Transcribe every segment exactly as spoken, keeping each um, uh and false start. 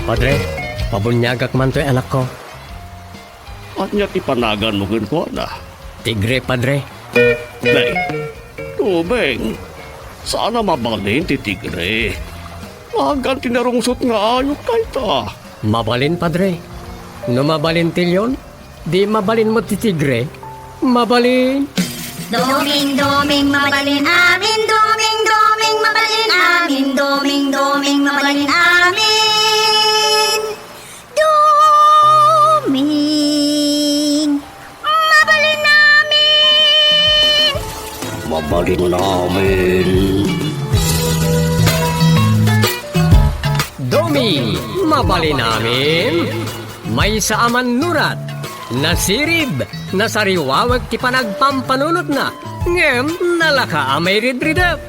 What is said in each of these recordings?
Padre, pabuniagak man toy anakko. Ania ti panaganmo kenkuana? Tigre, Padre. Nay, Doming, saan a mabalin ti tigre. Nagan ti narungsot nga ayup dayta. Mabalin, Padre. No mabalin ti leon, di mabalin met ti tigre. Mabalin. Doming, doming, mabalin amin. Doming, doming, mabalin amin. Doming, doming, mabalin amin. Doming, mabalin amin. Mabalin amin. Doming, mabalin amin. Maysa a mannurat, nasirib, nasariwawek ti panagpampanunotna, ngem nalaka a mairidridep.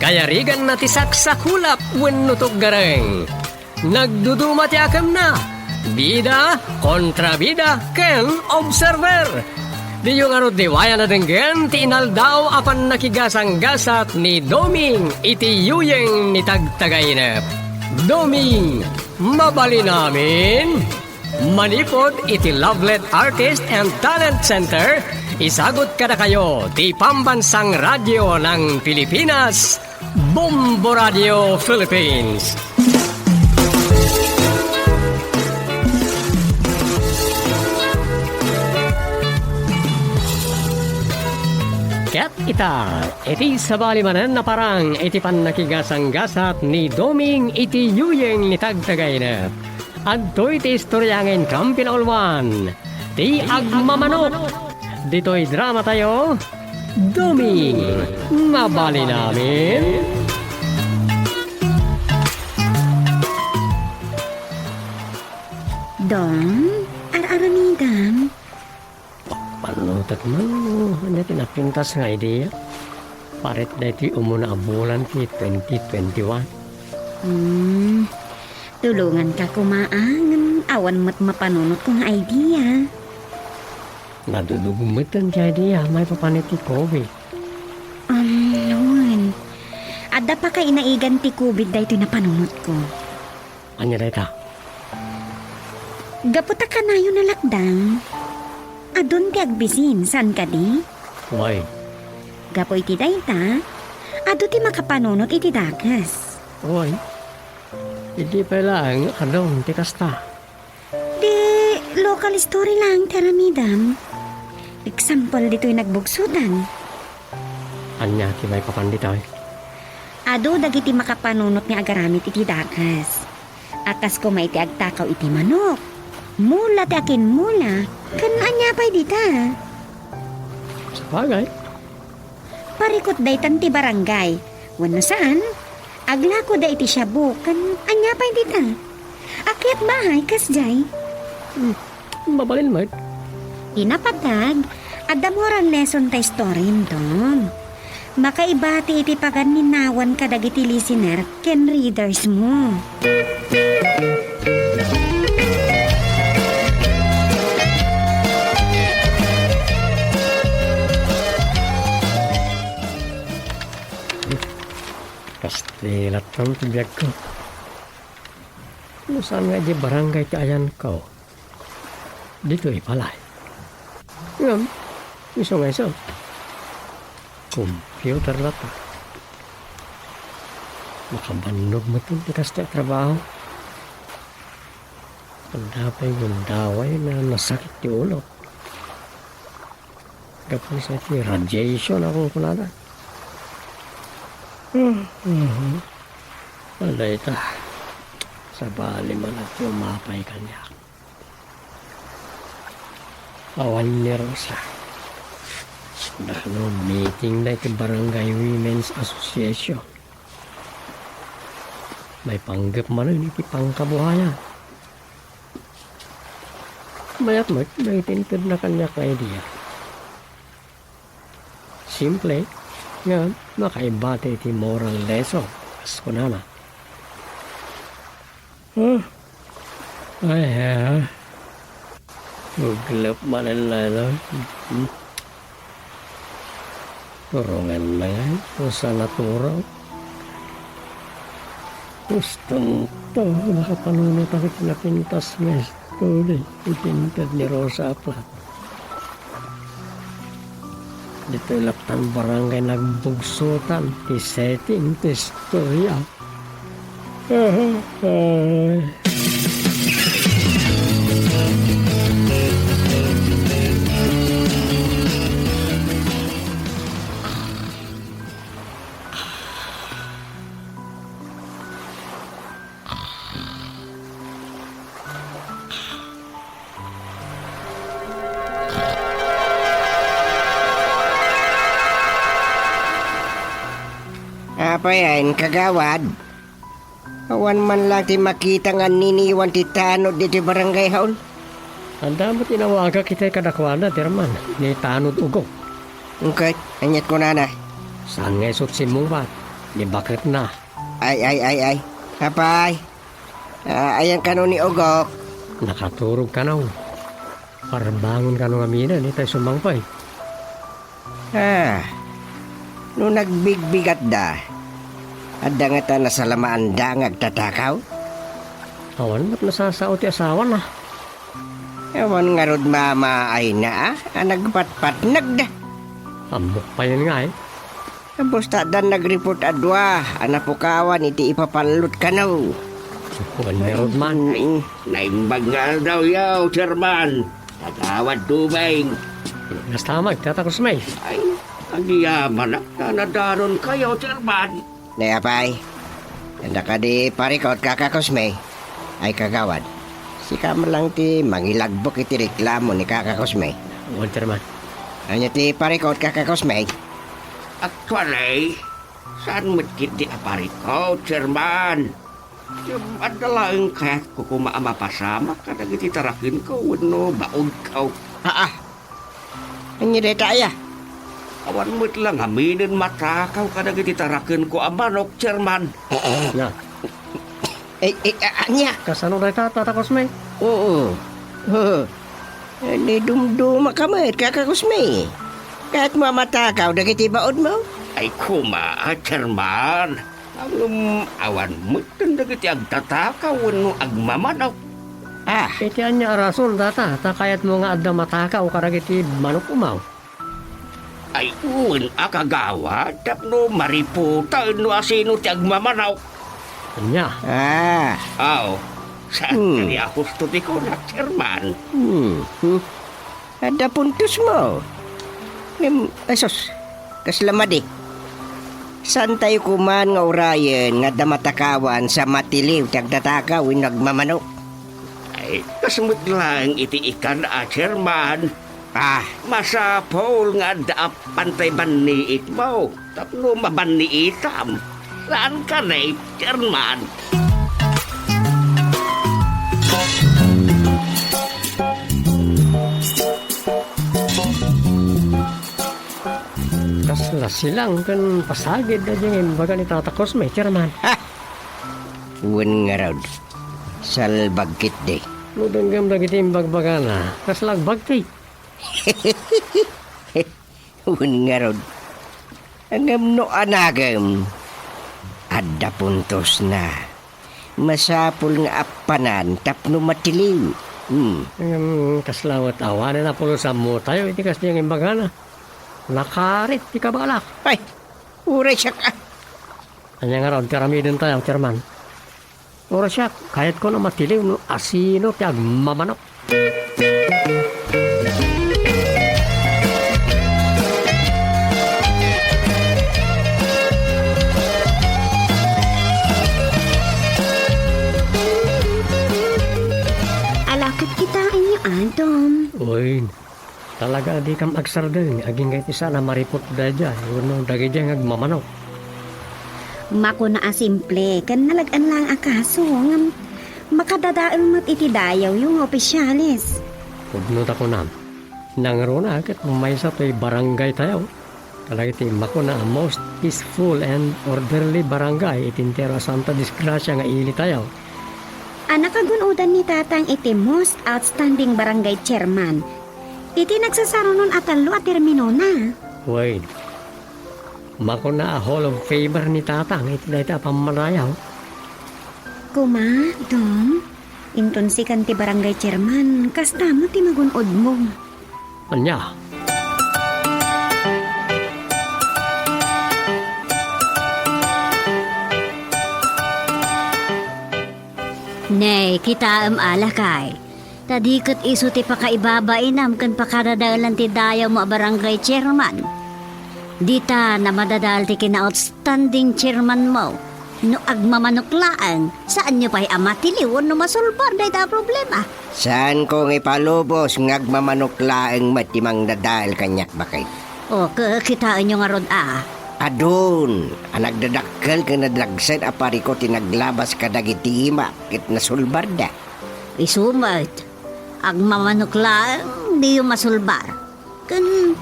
Kayariganna ti saksakulap wenno tuggareng. Nagduduma ti akemna, bida, kontrabida, ken observer. Diyo ngarud liwayan a denggen ti inaldaw a pannakigasanggasat ni Doming iti yuyeng ni Tagtagainep. Doming, mabalin amin. Manipud iti Lovelet Artist and Talent Center, isagut kadakayo ti Pambansang Radyo ng Pilipinas, Bombo Radio Philippines. Ket ita, iti sabali manen a parang iti pannakigasanggasat ni Doming iti yuyeng ni Tagtagainep. Adtoy ti istorya nga inkam pinaulwan. Ti agmamanok. Ditoy dramatayo, Doming, mabalin amin. Dong, ar-aramidam. Panunotek man, ania ti napintas nga idea? Parit daytoy umuna a bulan ti twenty twenty-one. Hmm, tulonganka koma, a, ngem awan met mapanunotko nga idea. Nadudugmeten ti idea maipapan iti covid. Um, wen. Adda pakainaigan ti covid daytoy napanunotko. Ania dayta? Gapu ta kanayon a lakdang, adun ti agbisin, saan kadi? Wen. Gapu iti dayta, adu ti makapanunot iti dakes. Wen. Idi pay laeng adun ti kasta. Di local story laeng ti aramidam. Example ditoy nagbugsotan. Ania ti maipapan ditoy? Adu dagiti makapanunot nga agaramid iti dakes. A kas koma iti agtakaw iti manok, mula ti akinmula, ken ania pay dita? Sabagay. Parikut daytan ti barangay, wenno saan, aglakoda iti shabu, ken ania pay dita? Akyat bahay, kasdiay. Hmm, mabalin met. Ti napateg, adda moral lesson ta istoriem, Dong. Makaibati iti paganinawan kadagiti listener ken readers mo. Kasta latta ti biagko. No saan nga idiay barangay ti ayanko, ditoy balay. Ngem, isu nga isu, computer latta. Makabannog met ti kasta a trabaho. Adda pay gundaway nga nasakit ti ulo. Gapu sa iti radiation a kunkunada. Hmm, mhm. Dayta, sabali man a ti umapay kaniak. Awan ni Rosa. Dakno meeting da iti Barangay Women's Association. Maipanggep manen iti pangkabuhayan. Mayat met, maitintedna kaniak nga idea. Simple, ngem makaibati iti moral lesson, kas kunana. Huh? Ay, ha? Uglep manen laylay. Hmm? Turongenna ngay, no saan a turong. Huston to, makapanunot ako iti napintas nga istorya iti inted ni Rosa a Plat. Ditoy latta barangay nagbugsotan ti setting ti istorya. Apay, kagawad? Awan man lang ti makita nga niniwan ti tanod ditoy barangay hall. Adda met inawagak iti kadakuada, Chairman, ni Tanod Ugok. Ket, ania't kunana? Saan nga isut' simmungbat, ni baketna. Ay, ay, ay, ay. Apay, ah, ayan kano ni Ugok? Nakaturog kano. Parbangon kano ngaminen, itay sumangpay. Ah, no nagbigbigatda, adda ngata nasalamaanda nga agtatakaw? Awan met nasasao ti asawana. Awan ngarud mamaayna a, a nagpatpatnagda. Ammok payen nga, eh. Basta addan nagreport a dua a napukawan iti ipapallot kano. Wen ngarud man. Mm. Naimbag nga aldaw yaw, Chairman. Kagawad Dumeng. Nastamag, Tata Cosme. Ay, agyamanak, nanadanon kayo, Chairman. Ne, apay. Anda kadi parikot, Kaka Cosme? Ay, kagawad. Sika man lang ti mangilagbok iti reklamo ni Kaka Cosme. Wen, Chairman. Ania ti parikot, Kaka Cosme? Actually, saan met ketdi a parikot, Chairman. Ngem adda laeng kayatko koma a mapasamak kadagiti tarakenko wenno baodko. Aa. Ania dayta aya? Awan met la ngaminen matakaw kadagiti tarakenko a manok, Chairman. Na. Eh, eh, a-, ania? Kasano dayta, Tata Cosme? Oo. Oo. Eh, ni dumdumaka met, Kaka Cosme. Kayatmo a matakaw dagiti baodmo? Ay, koma, Chairman. Ngem awan metten dagiti agtatakaw wenno agmamanok. Ah. Iti ania a rason, Tata, ta kayatmo nga adda matakaw kadagiti manokmo? Ay, wen a, kagawad, tapno mariputa wenno asino ti agmamanok. Ania? Ah. Aw, saan Hmm. kadi a husto ti kunak, Chairman? Hmm. Hmm. Adda puntosmo. Ngem, ay sus, kasla madi. Saantayo koman nga urayen nga adda matakawan sa matiliw ti agtatakaw wenno agmamanok? Ay, kas met laeng iti ikan a, Chairman. Ah. Masapul nga adda a pantay banniitmo. Tapno mabanniitam. Saan ka ne, Chairman? Kasla silang ken pasagid daydiay nga imbaga ni Tata Cosme, Chairman. Ha! Wen ngarud, salbag ketdi. No denggem dagiti imbagbagana, kasla agbagti. Wen ngarud. Ngem no anagem, adda puntosna. Masapul nga appanan tapno matiliw. Hmm. Ngem kasla met awanen a pulos ammotayo iti kasdiay nga imbagana. Nakarit ti kabalak. Ay, uray siak, ah. Ania ngarud ti aramidentayo, Chairman? Uray siak, kayatko a matiliw no asino ti agmamanok. Ala ket kita, ania, Anton? Uy, talaga a dikam agsardeng agingga iti saan a mariput daydiay wenno dagidiay nga agmamanok. Makuna a simple ken nalagyan laeng a kaso, ngem makadadael met iti dayawyo nga opisyales. Pudno ta kunam, nangruna ket maysa toy barangaytayo kadagiti makuna a most peaceful and orderly barangay iti entero a Santa Disgracia nga ilitayo. A nakagun-odan ni Tatang iti most outstanding barangay chairman iti nagsasarunon a tallo a terminona. Wen, makuna a Hall of Famer ni Tatang iti dayta a pammanayaw. Uma, Dom, inton sikan ti barangay chairman, kasta met ti magun-odmo. Ania? Ne, kitaem a lakay. Ta di ket isu ti pakaibabainam ken pakadadaelan ti dayawmo a barangay chairman. Dita a madadael ti kina-outstanding chairmanmo. No agmamanok laeng, saanyo pay a matiliw wenno masolbar dayta a problema. Saanko nga ipalubos nga agmamanok laeng met ti mangdadael kaniak, baket. O, ke-, kitaenyo ngarud a. Adun a nagdadakkel ken nadagsen a pariko ti naglabas kadagiti imak ket nasolbarda. Isu met, agmamanok laeng, diyo masolbar. Ken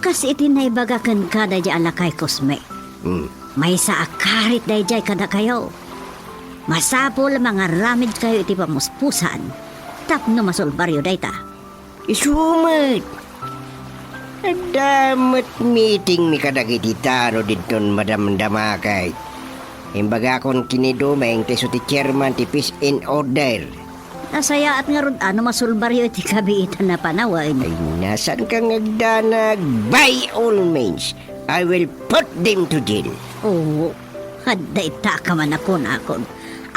kas iti naibaga kenka daydiay a lakay Cosme. Hmm. Maysa a karit daydiay kadakayo. Masapul a mangaramidkayo iti pamuspusan tapno masolbaryo dayta. Isu met. Adda met meetingmi kadagiti tao didton madamdama ket imbagakon ken ni Domeng ti isu ti chairman ti peace and order. Nasayaat ngarud a no masolbaryo iti kabiitan a panawen. Ay, na, saanka nga agdanag? By all means, I will put them to jail. Oo, adda ita a kaman a kunakon.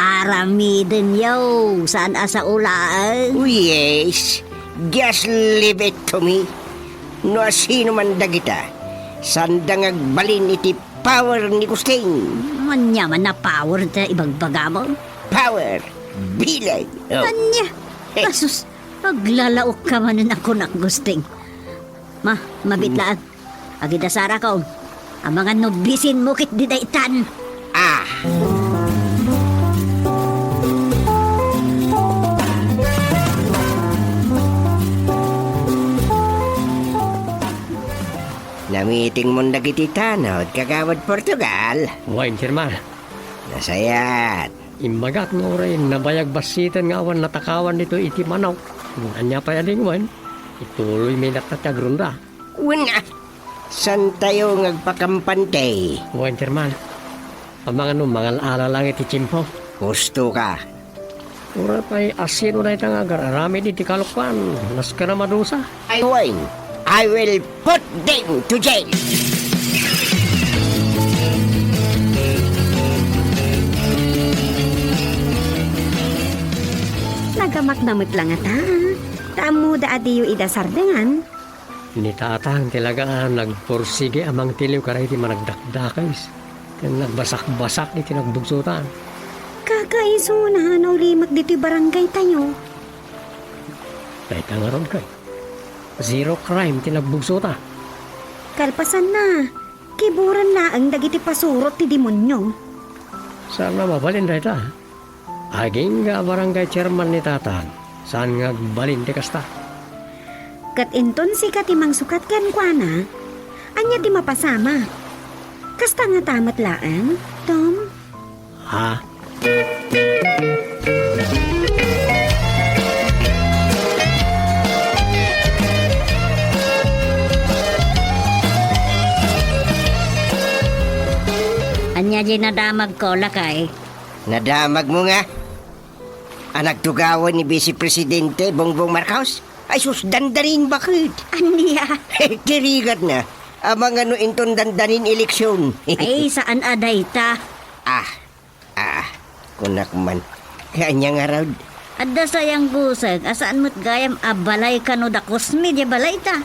Aramidenyo, saan a sao laeng? Oh, yes. Just leave it to me. No asino man dagita, saanda nga agbalin iti power ni Gusting. Ania man a power ti ibagbagamo? Power! Bileg! Oh. Ania? Eh. Asus, aglalaokka manen a kunak, Gusting. Ma, mabiit laeng. Agidasarakon. Amangan no bisinmo ketdi daytan. Ah! Namitingmon dagiti tanod, Kagawad Portugal. Wen, Chairman. Nasayaat. Imbagak nga uray nabayag bassiten nga awan natakawan ditoy iti manok. Ania pay a dingwen, ituloymi latta ti agronda. Wen, ah, saantayo nga agpakampante. Wen, Chairman. Amangan no mangal-ala laeng iti tiempo. Husto ka. Uray pay asino dayta nga agar-aramid iti kalokuan, nasken a madusa. Ay, wen, I will put them to jail. Nagamakna met la ngata, ta ammoda a diyo ida sardengan. Ni Tatang ti laga a nagpursigi a mangtiliw kadagiti managdakdakes ken nagbasakbasak iti nagbugsotan. Kakaisuna a naulimek ditoy barangaytayo. Dayta ngarud kay, zero crime ti nagbugsota. Kalpasanna, kiburan laeng dagiti pasurot ti demonio. Saan a mabalin dayta. Agingga a barangay chairman ni Tatang, saan nga agbalin ti kasta. Ket inton sika ti mangsukat kenkuana, ania ti mapasamak? Kasta ngata met laeng, Tom? Ha? Ania diay nadamagko, lakay? Nadamagmo nga? A nagtugawan ni Vice Presidente Bongbong Marcos? Ay sus, dandanin baket. Ania? Ti rigatna, amangan no inton dandanin eleksyon. Ay, saan a dayta. Ah, ah, kunak man. Ania ngarud? Adda sayang gusek a saan met gayam a balay kano da Cosme diay balayta.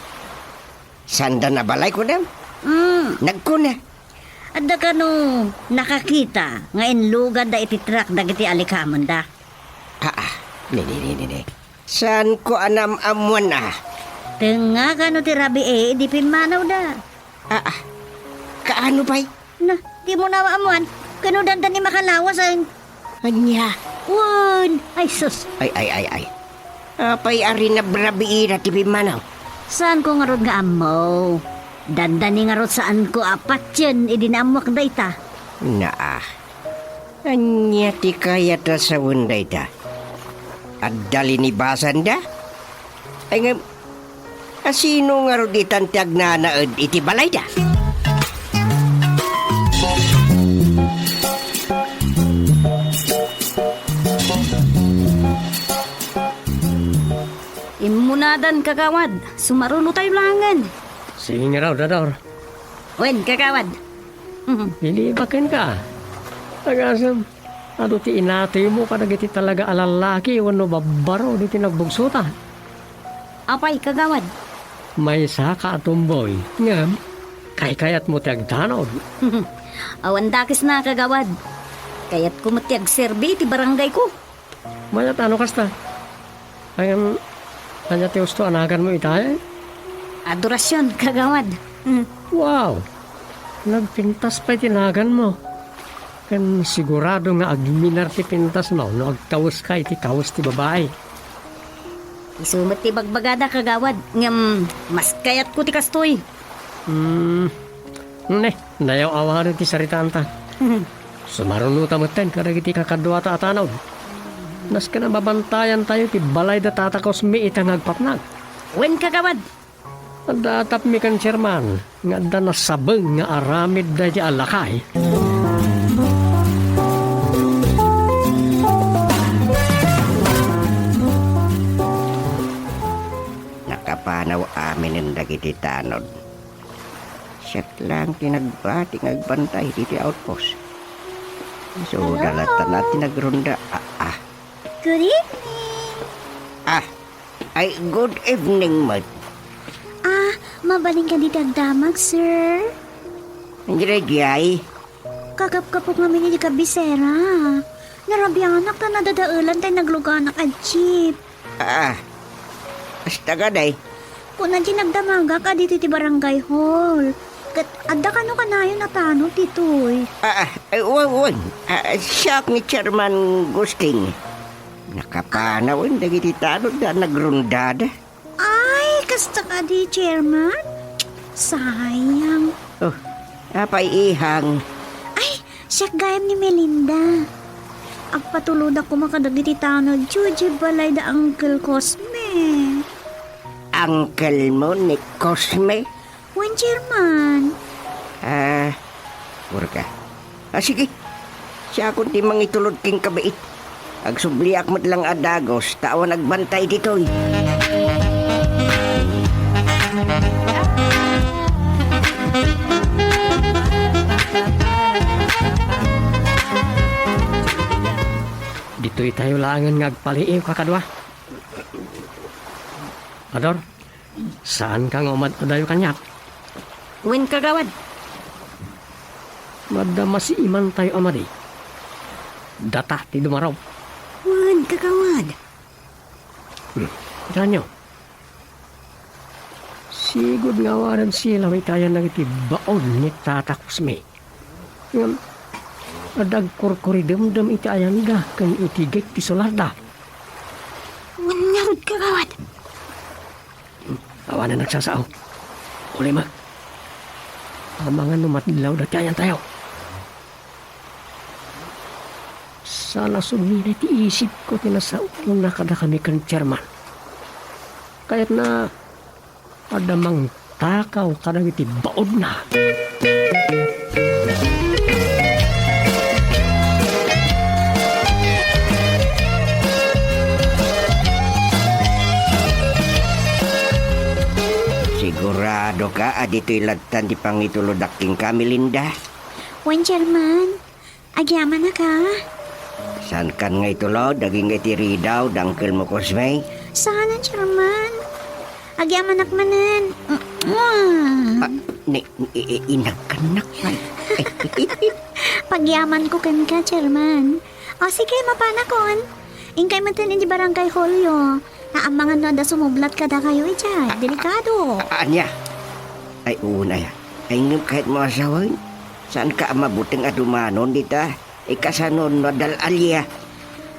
Saanda a balay, kunam? Mm. Nagkuna. Adda kano nakakita nga inluganda iti truck dagiti alikamenda? Aa, ne, ne, ne, ne, ne. Saanko a naam-ammuan a. Tengnga kano ti rabii idi pimmanawda? Aa, kaano pay? Na, dimo naam-ammuan? Kano dandani makalawasen? Ania? Wen! Ay, sus! Ay, ay, ay, ay. Apay a rinabrabiida ti pimmanaw? Saanko ngarud nga ammo. Dandani ngarud saanko a patien idi naammoak dayta. Naa. Ania ti kayat a sawen dayta? Adda linibasanda? Ay, ngem, asino ngarud itan ti agnanaed iti balayda? Adan, kagawad, sumarunotayo laengen. Sige ngarud, Ador. Wen, kagawad. Ilibakenka. Agasem, adu ti inateymo kadagiti talaga a lallaki wenno babbaro ditoy nagbugsotan? Apay, kagawad? Maysaka a tomboy, ngem kaykayatmo ti agtanod. Awan dakesna, kagawad. Kayatko met ti agserbi iti barangayko. Mayat a no kasta. Ngem, ania ti usto a naganmo itay? Adoracion, kagawad. Mm. Wow! Nagpintas pay ti naganmo. Ken sigurado nga agminar ti pintasmo no agkaweska iti kawes ti babai. Isu met ti bagbagada, kagawad, ngem mas kayatko ti kastoy. Hmm. Ne, nayaw-awanen ti saritaanta. Sumarunota metten kadagiti kakaduata a tanod. Nasken a mabantayantayo ti balay da Tata Cosme ita nga agpatnag. Wen, kagawad. Adda tapmi ken Chairman nga adda nasabeng nga aramid daydi a lakay. Nakapanaw aminen dagiti tanod. Siak laeng ti nagbati nga agbantay ditoy outpost. Isu da latta ti nagronda. Ah, ah. Good evening. Ah, ay, good evening met. Ah, mabalin kadi ti agdamag, sir? Daydiay. Kagapgapok ngamin iti kabisera. Narabianak ta nadadaelan tay nagluganak a jeep. Ah, kasta kadi. Kuna ti nagdamagak a ditoy ti barangay hall. Ket adda kano kanayon a tanod ditoy. Ah, ah, ay, wen, wen. Ah, siak ni Chairman Gusting. Nakapanawen dagiti tanod da nagrondada. Ay, kasta kadi, Chairman? Sayang. Oh, apay, ihang? Ay, siak gayam ni Melinda. Agpatulodak koma kadagiti tanodyo idiay balay da Uncle Cosme. Uncle mo ni Cosme? Wen, Chairman. Ah, purka. Ah, sige. Siakon ti mangitulod kenka, bait. Agsubliak met lang a dagus, ta awan agbantay ditoy. Ditoy tayo laengen nga agpaliiw, kakadua. Ador, saanka nga umad-adayo kaniak? Wen, kagawad. Madda masiimantayo a madi. Data ti dumarup. Wen, kagawad. Hmm. Kitaenyo. Sigud nga awanen silaw iti ayan dagiti baod ni Tata Cosme. Ngem, adda agkurkuridemdem iti ayanda ken iti gek ti solarda. Wen ngarud, kagawad. Awanen nagsasao. Ulimek. Amangan no madlawda ti ayantayo. Saan a sumina iti isipko ti nasaona kadakami ken Chairman. Kayatna, adda mangtakaw kadagiti baodna. Siguradoka a ditoy ladtan ti pangitulodak kenka, Melinda? Wen, Chairman. Agyamanak a. Saankan nga itulod dagiti ridaw da Uncle mo Cosme? Saanen, Chairman. Agyamanak manen. Mwah! Ah, ni, i, i, inagkanak, ay. Pagyamanko kenka, Chairman. O sige, mapanakon. Inkay metten iti barangay hallyo. Amangan no adda sumublat kadakayo idiay. Delikado. A-, ania? Ay, unay. Ay, ngem kayatmo a sawen? Saanka a mabuteng a dumanon dita? Ikasano no adda al-alia?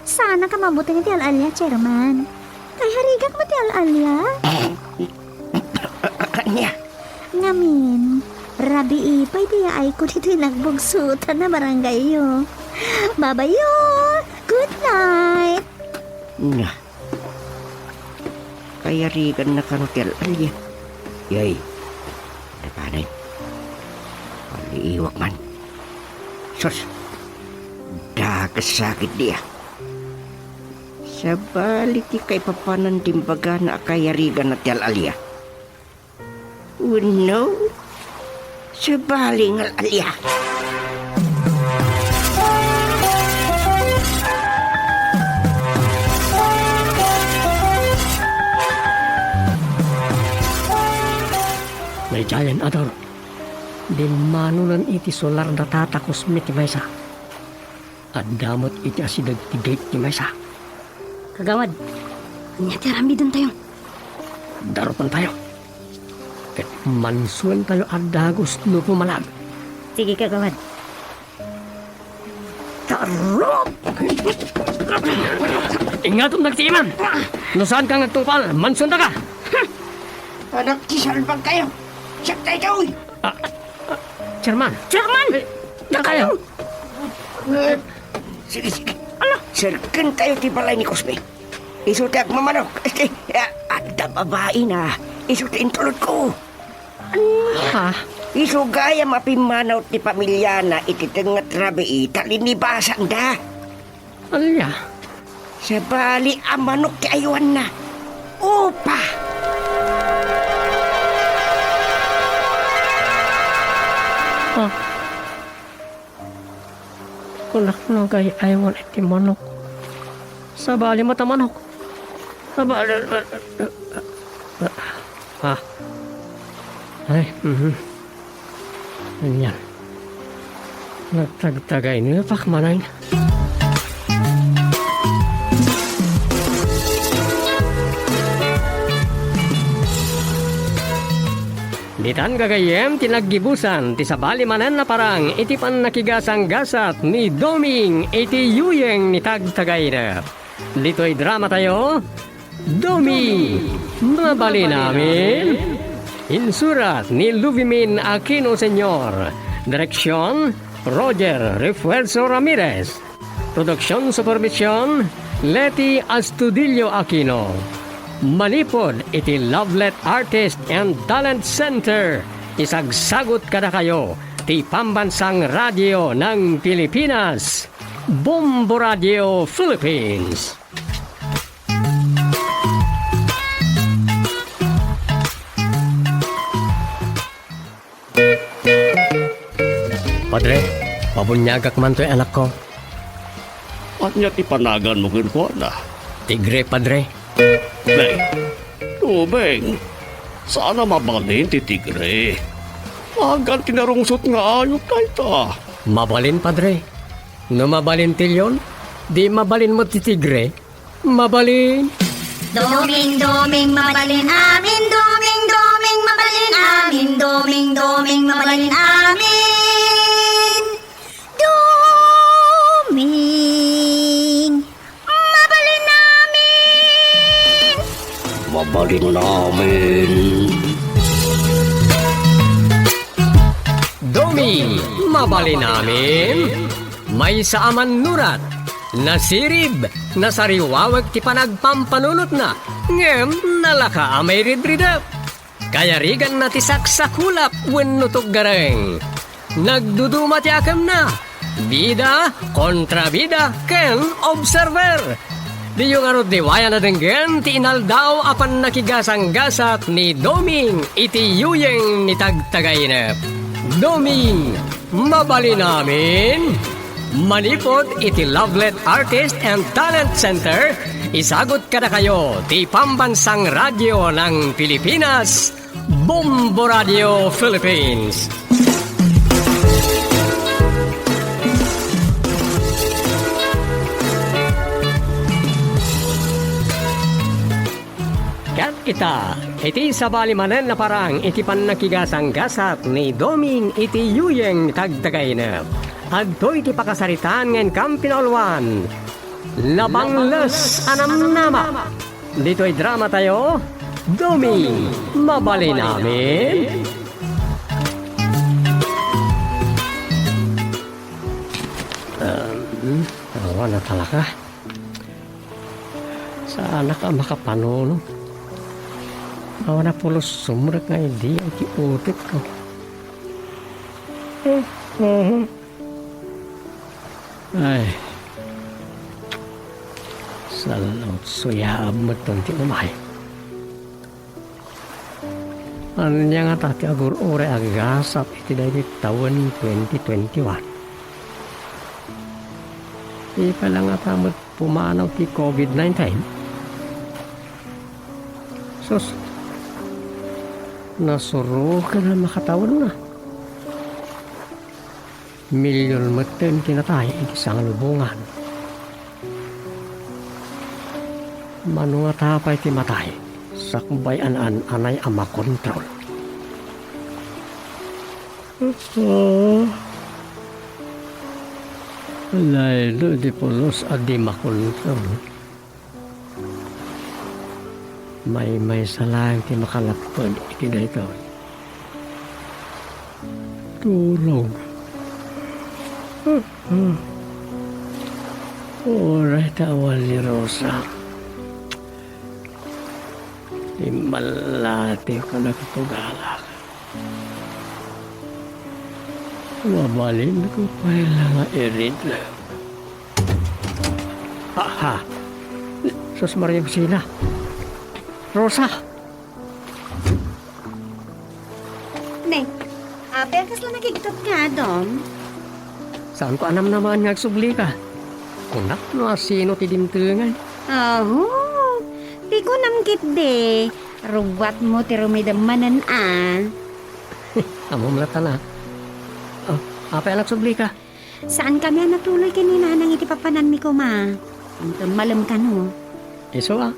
Saanak a mabuteng iti al-alia, Chairman. Kayarigak met ti al-alia. Ania? Ngamin, rabii pay ti yaayko ditoy nagbugsotan a barangayyo. Babayyo! Good night! Nga. Kayariganna kano ti al-alia. Yay. Napanay. Paliiwak man. Sus. Dakes sakit dia. Sabali ti kaipapanan ti imbagana a kayariganna ti al-alia. Wenno, sabali nga al-alia. Daydiayen, Ador, bimmanonen iti solar da Tata Cosme ti maysa. Adda met iti asideg ti gate ti maysa. Kagawad, ania ti aramidentayo? Darupantayo. Ket mansuentayo a dagus no pumalag. Sige, kagawad. Tarok! Ingatom nagtiiman! No saanka nga agtungpal, mansuentaka! Anak ti salbagtayo! Siak daytoy! Ah, ah, Chairman! Chairman! Eh, dakayo! Eh, sige, sige. Ala! Serkentayo ti balay ni Cosme. Isu ti agmamanok. Este, ah, adda babaina. Isu ti intulodko. Ania? Isu gayam a pimmanaw ti pamiliana iti tengnga ti rabii ta linnibasanda. Ania? Sabali a manok ti aywanna. Upa! Ah. Kunak no gay-aywan iti manok. Sabali met a manok. Sabali. Ah. Ay, mhm. Ania. Nagtagtagaynepak manen. Ditan gagayyem ti naggibusan ti sabali manen a parang iti pannakigasanggasat ni Doming iti yuyeng ni Tagtagaynep. Ditoy dramatayo, Doming, Mabalin Amin. Insurat ni Luvimin Aquino Senior. Direksyon, Roger Refuerzo Ramirez. Production supervision, Leti Astudillo Aquino. Manipud iti Lovelet Artist and Talent Center, isagsagut kadakayo ti Pambansang Radio ng Pilipinas, Bombo Radio Philippines. Padre, pabuniagak man toy anakko. Ania ti panaganmo kenkuana? Tigre, Padre. Beng, Doming, saan a mabalin ti tigre. Agan ti narungsot nga ayup dayta. Mabalin, Padre. No mabalin ti leon, di mabalin met ti tigre. Mabalin. Doming, Doming, mabalin amin. Doming, Doming, mabalin amin. Doming, Doming, mabalin amin. Doming, mabalin amin. Mabalin amin. Doming, mabalin amin. Maysa a mannurat, nasirib, nasariwawek ti panagpampanunotna, ngem nalaka a mairidridep. Kayariganna ti saksakulap wenno tuggareng. Nagduduma ti akemna, bida, kontrabida, ken observer. Diyo ngarud liwayan a denggen ti inaldaw a pannakigasanggasat ni Doming iti yuyeng ni Tagtagainep. Doming, mabalin amin! Manipud iti Lovelet Artist and Talent Center, isagut kadakayo ti Pambansang Radyo ng Pilipinas, Bombo Radio Philippines. Ket ita, iti sabali manen a parang iti pannakigasanggasat ni Doming iti yuyeng ni Tagtagainep. Adtoy ti pakasaritaan nga inkam pinauluan. Napangles a namnama. Ditoy dramatayo, Doming, mabalin amin. Um, awan a talaga. Saanak a makapanunot. Awan a pulos sumrek nga idea iti utekko. Mhm. Ay. Salutso, yaab metten ti umay. Ania ngata ti agur-uray a gasat iti daydi tawen twenty twenty-one? Di pay la ngata met pumanaw ti covid nineteen? Sus, nasuroken a makatawenna. Milyon metten ti natay iti sangalubongan. Mano ngata pay ti matay, sakbay a naan-anay a makontrol? Ah, laylo iti pulos a di makontrol. Maymaysa laeng ti makalapped iti daytoy. Turog. Uray ta awan ni Rosa. Immalatiw kadagito galak. Mabalinko pay la nga iridlem. Aha! Sus Maria Busina! Rosa! Ne, apay a kasla nakigtat nga adum? Saanko a namnamaen nga agsublika. Kunak no asino ti dimtengan. Aho, ti kunam ketdi, rugatmo ti rumidem manen a. Ammom latta na. Oh, apay a nagsublika? Saankami a natuloy ken ni Nanang iti papananmi koma. Inton malem kano. Isu a.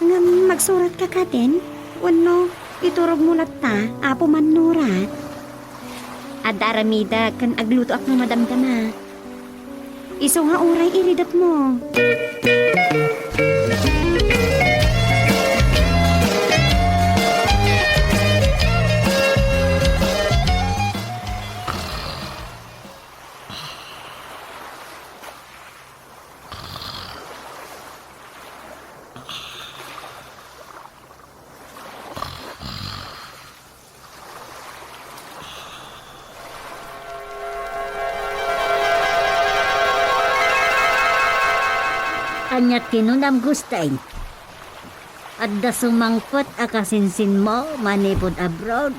Ngem magsuratka katen? Wenno iturogmo latta, Apo Mannurat? Adda aramidek ken aglutoak no madamdama. Isu nga uray iridepmo. Ania ti kinunam, Gusteng? Adda sumangpet a kasinsinmo manipud abroad,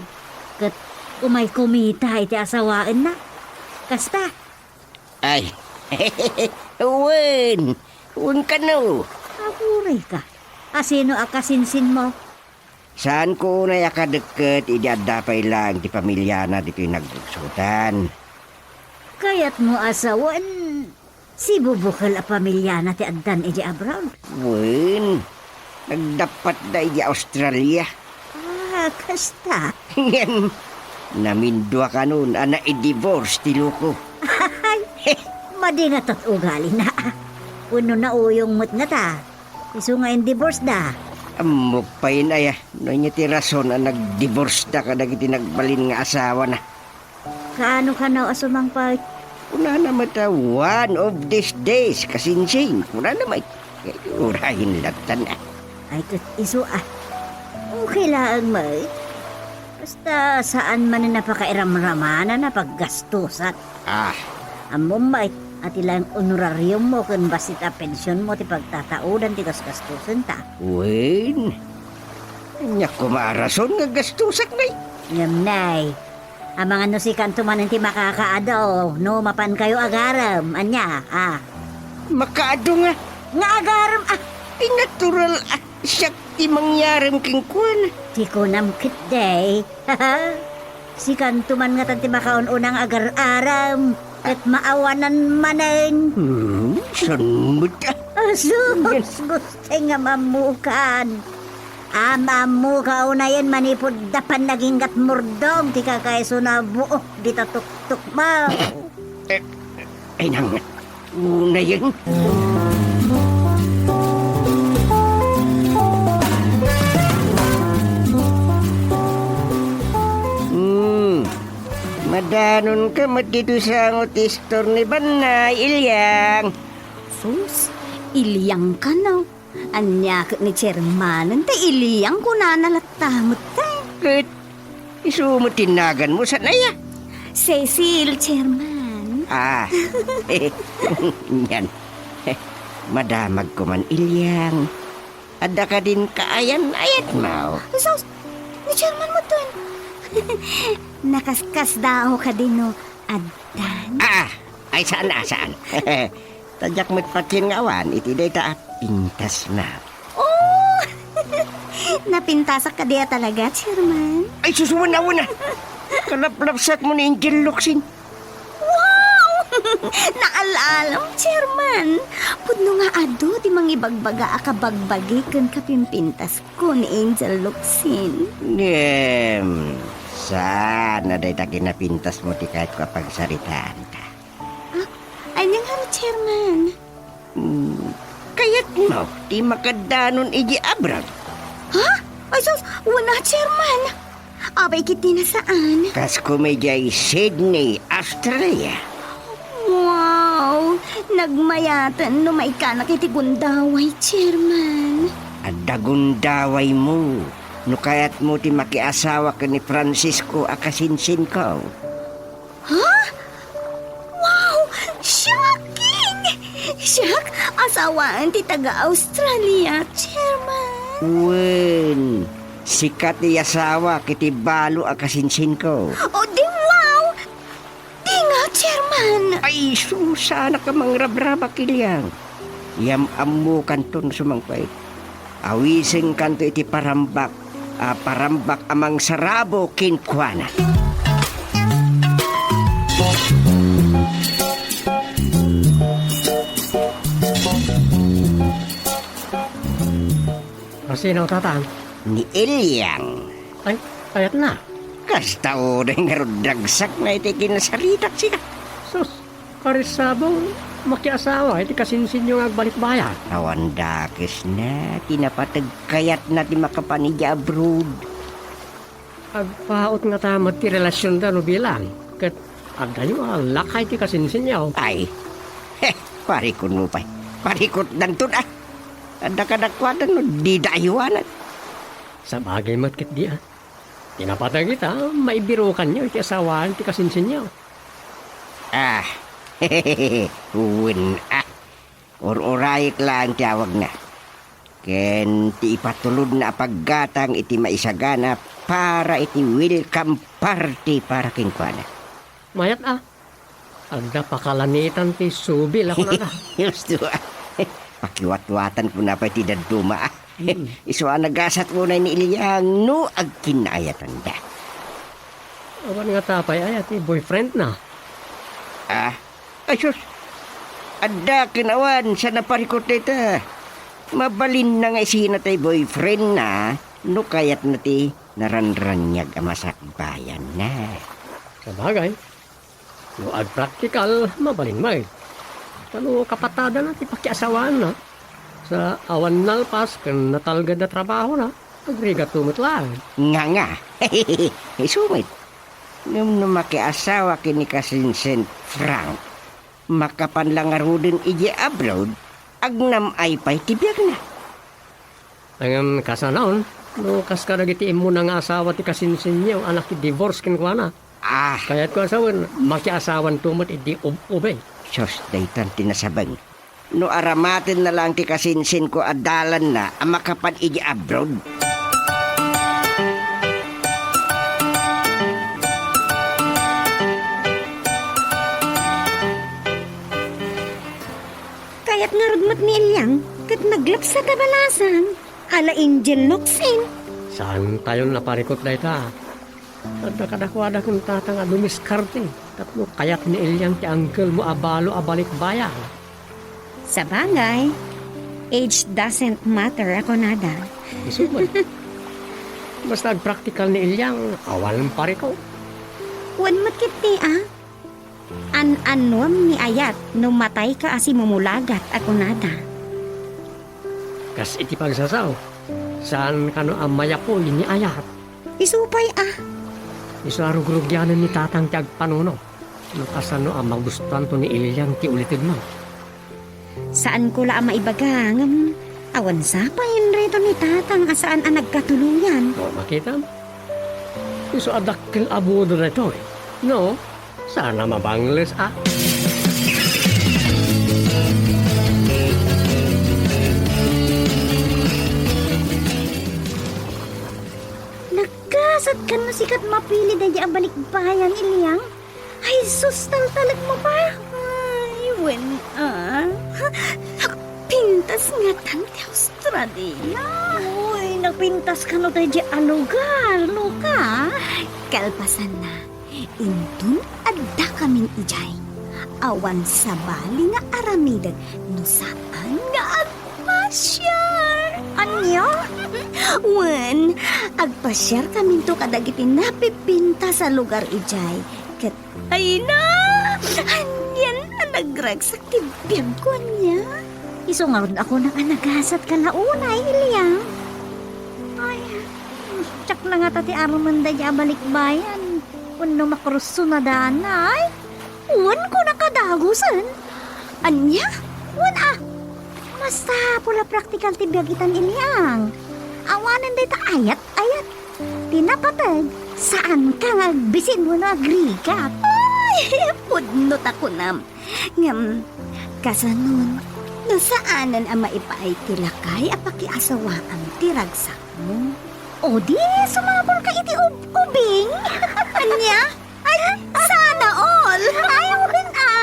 ket umay kumita iti asawaenna. Kasta? Ay, wen, wen kano. Agurayka. Asino a kasinsinmo? Saanko unay a kadekket idi adda pay laeng ti pamiliana ditoy nagbugsotan. Kayatmo a sawen, sibubukel a pamiliana ti addan idiay abroad? Wen, nagdappatda idiay Australia. Ah, kasta. Ngem, namindua kanon a naidivorce ti loko. Ay, madi ngata ti ugalina. Wenno nauyong met ngata. Isu nga indivorceda. Ammok pay, aya, no ania ti rason a nagdivorceda kadagiti nagbalin nga asawana. Kaano kano a sumangpet? Kunana met a, "One of these days, kasinsing," kunana met. Urayen latta na. Ay, ket isu a. Okay laeng met. Basta saan manen a pakairamramanan a paggastusan. Ah. Ammom met a ti laeng honorariummo ken bassit a pensionmo ti pagtataodan ti gasgastusenta. Wen, ania koma a rason nga gastusak, nay? Ngem, nay, amangan no sikanto manen ti makakaadu no mapankayo agarem. Ania, a? Makaadu nga? Nga agarem, a? Ay, natural, a. Siak ti mangyarem kenkuana. Ti kunam ketdi. Sikanto man ngatan ti makaun-una nga agar-arem, ket maawanan manen. Hmm, saan met, a? Asus, Gusteng, ammokan. Am-ammoka unayen manipud da pannaginggat murdom ti kakaisuna buok dita tuktukmo. Eh, Ay, nang, unayen. Hmm, madanonka met ditoy sango ti istor ni Bannay, Ilyang. Sus, Ilyang kano? Ania ket ni Chairmanen ta Ilyang kunana latta met, eh? Ket isu met ti naganmo, saan aya? Cecil, Chairman. Ah. Yan. Madamagko man, Ilyang. Adda kadin kaayan-ayatmo? Sus! Ni Chairman mo ton. Nakaskasdaaw kadi no addan? Ah! Ay, saan a, saan. Ta diak met patien nga awan iti dayta a pintasna. Oh! Napintasak kadi a talaga, Chairman? Ay, sus, wen a, wen a. Kalaplapsatmo ni Angel Locsin. Wow! Naal-alam, Chairman. Pudno nga adu ti mangibagbaga a kabagbagi ken kapimpintasko ni Angel Locsin. Ngem, saan a dayta kinapintasmo ti kayatko a pagsaritaanta. Ah, ania ngarud, Chairman? Hmm, kayatmo ti makaddanon idiay abroad? Ha? Ay, sus! Wen a, Chairman! Apay ketdi a saan? Kas kumidiay Sydney, Australia. Wow! Nagmayaten no maikanak iti gundaway, Chairman. Adda gundawaymo no kayatmo ti makiasawa ken ni Francisco a kasinsinko. Ha? Wow! Shocking! Siak, asawaen ti taga-Australia, Chairman. Wen, sika ti asawa iti balo a kasinsinko. O, di wow! Di nga, Chairman! Ay, sus, saanak a mangrabrabak, Ilyang. Yam-ammokanto no sumangpet. Awisenkanto iti parambak, a parambak a mangsarabo kenkuana. Asino, Tatang? Ni Ilyang. Ay, kayatna. Kasta uray ngarud dagsakna iti kinasaritak sika. Sus, Karisabong makiasawa iti kasinsinyo nga agbalikbayan. Awan dakesna ti napateg kayatna ti makapan idiay abroad. Agpaut ngata met ti relasionda no bilang, ket addayo a lakay ti kasinsinyo. Ay, he, parikutmo pay. Parikutdanton a. Adda kadakuada no dida aywanan. Sabagay met ketdi a. Ti napateg ita, maibirukanyo iti asawaan ti kasinsinyo. Ah, wen a. Ur-urayek laeng ti awagna. Ken ti ipatulodna a paggatang iti maisagana para iti welcome party para kenkuana. Mayat a. Adda pakalanitan ti subil a kunana. Husto a. Pakiwatwatan kuna pay ti dadduma a. Mm. Isu a nagasat unay ni Ilyang no agkinnaayatanda. Awan ngata pay aya ti boyfriendna? Ah, ay sus! Adda ken awan, saan a parikut dayta. Mabalinna nga isina tay boyfriendna no kayatna ti naranraniag a masakbayanna. Sabagay. No agpraktikal, mabalin met. Ta no kapatadana ti pakiasawaanna, sa awan nalpas ken natalged a trabahona, agrigato met laeng. Nga nga. Isu met. Ngem no makiasawa ken ni Kasinsin Frank, makapan la ngaruden idiay abroad, agnam-ay pay ti biagna. Ngem kasanaon, no kas kadagiti immuna nga asawa ti kasinsinyo a naki-divorce kenkuana. Ah. Kayatko a sawen, makiasawanto met idi ub-ubing. Sus, daytan ti nasabeng. No aramatenna laeng ti kasinsinko a dalanna a makapan idi abroad. Kayat ngarud met ni Eliang ket naglapsat a balasang. Ala Angel Locsin. Saantayon a parikut dayta. Adda kadakuada ken tatang a dumiskarte tapno kayat ni Eliang ti angkelmo a balo a balikbayan. Sabagay, age doesn't matter a kunada. Isu met. Basta agpraktikal ni Eliang, awan parikut. Wen met ketdi a. An-annuem ni ayat no matayka a simumulagat a kunada. Kas iti pagsasao, saan kano a mayapuy ni ayat. Isu pay a. Isu a rugrugianen ni tatang ti agpanuno. No kasano a magustuanto ni Eliang ti ulitedmo. Saanko la a maibaga, ngem awan sapay inreto ni tatang a saan a nagkatuloyan. O, makitam? Isu a dakkel a boda daytoy. No? Saan a mabangles a. Ken no sika ti mapili daydi a balikbayan, Iliang? Ay, sus, taltalekmo pay. Ay, wen a. Nakpintas ngatan ti Australia. Uy, nakpintas kano daydi a lugar, Luca. Kalpasanna, inton addakamin idiay, awan sabali nga aramidek no saan nga agpasiar. Ania? Wen, agpasiarkaminto kadagiti napipintas a lugar idiay, ket Ay na! Anian a nagragsak ti biagko ania? Isu ngarud a kunam a nagasat ka la unay, Iliang. Ay, siak la ngata ti armen daydi a balikbayan. Wenno makurso na danay. Wen, kuna kadagusen. Ania? Wen a. Masapul a praktikal ti biag itan, Iliang. Awanen dayta ayat-ayat. Ti napateg, saanka nga agbisin wenno agrigat. Ay, pudno ta kunam. Ngem, kasanon, no saanen a maipaay ti lakay a pakiasawaam ti ragsakmo? O di, sumapulka iti ub-, ubing? Ania? Ay, sana all! Ay, wen a!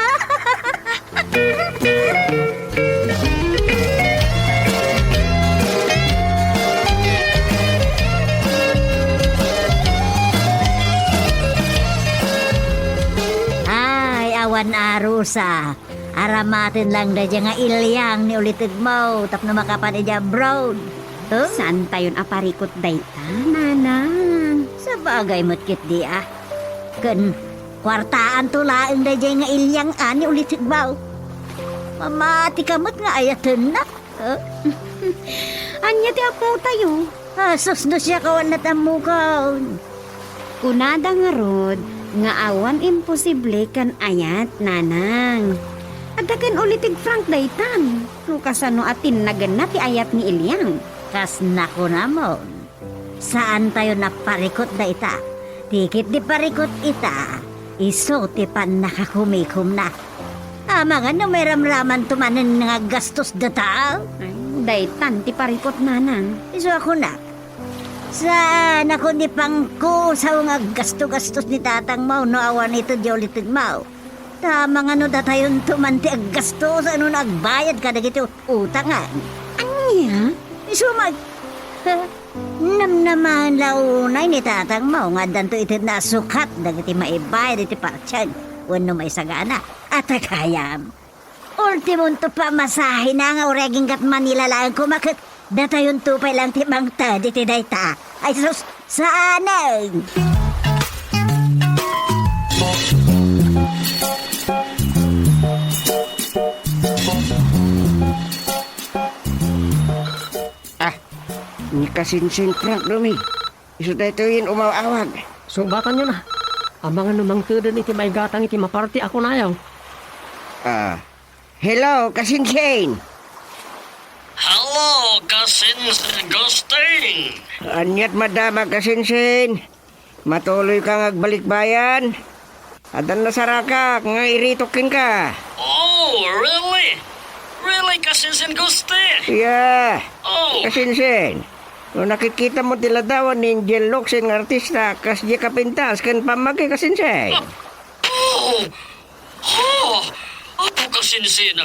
Ay, awan a, Rosa. Aramaten lang daydiay nga Iliang ni ulitegmo tapno makapan idiay abroad. Huh? Saantayon a parikut dayta, Nanang. Sabagay met ketdi a. Ken kuartaanto laeng daydiay nga Iliang a ni ulitegmo. Mamatika met nga ayatennak. Huh? Ania ti apotayo? Asus, no siak awan natammukon. Kunada ngarud nga awan imposible ken ayat, Nanang. Adda ken ulitek Frank daytan, no kasano a tinnagenna ti ayat ni Iliang. Kas nakunamon, saantayon a parikut dayta. Ti ketdi parikut ita, isu ti pannakakumikomna. Amangan no mairamramanto manen nga aggastos dayta. Ay, daytan ti parikut, Nanang. Isu a kunak, saanakon ti pangkusaw nga aggasto-gastos ni tatangmo no awan ita diay ulitegmo. Ta amangan no datayonto man ti aggastos a no agbayad kadagiti ut-, utangan. Ania? Isu met, namnamaen la unay ni tatangmo nga addanto ited a sukat dagiti maibayad iti partian wenno maisagana. Ata gayam. Ultimonto pamasahena nga uray agingga Manila laeng koma ket datayonto pay laeng ti mangted iti dayta. Ay sus, saanen! Ah, ni Kasinsin Frank Domi. Isu daytoyen umaw-awag. Subatanyo na. Amangan no mangteden iti maigatang iti maparti a kunayo. Ah, hello, Kasinsin! Hello, Kasinsin Gusting! Aniat madama, Kasinsin? Matuloyka nga agbalikbayan? Addan nasarakak nga iritok kenka. Oh, really? Really, Kasinsin Gusti? Yeah. Oh. Kasinsin, no nakitkitam ti ladawan ni Angel Locsin nga artista, kas diay kapintas ken pammagi, Kasinsin? Oh! Ha! Apo Kasinsin,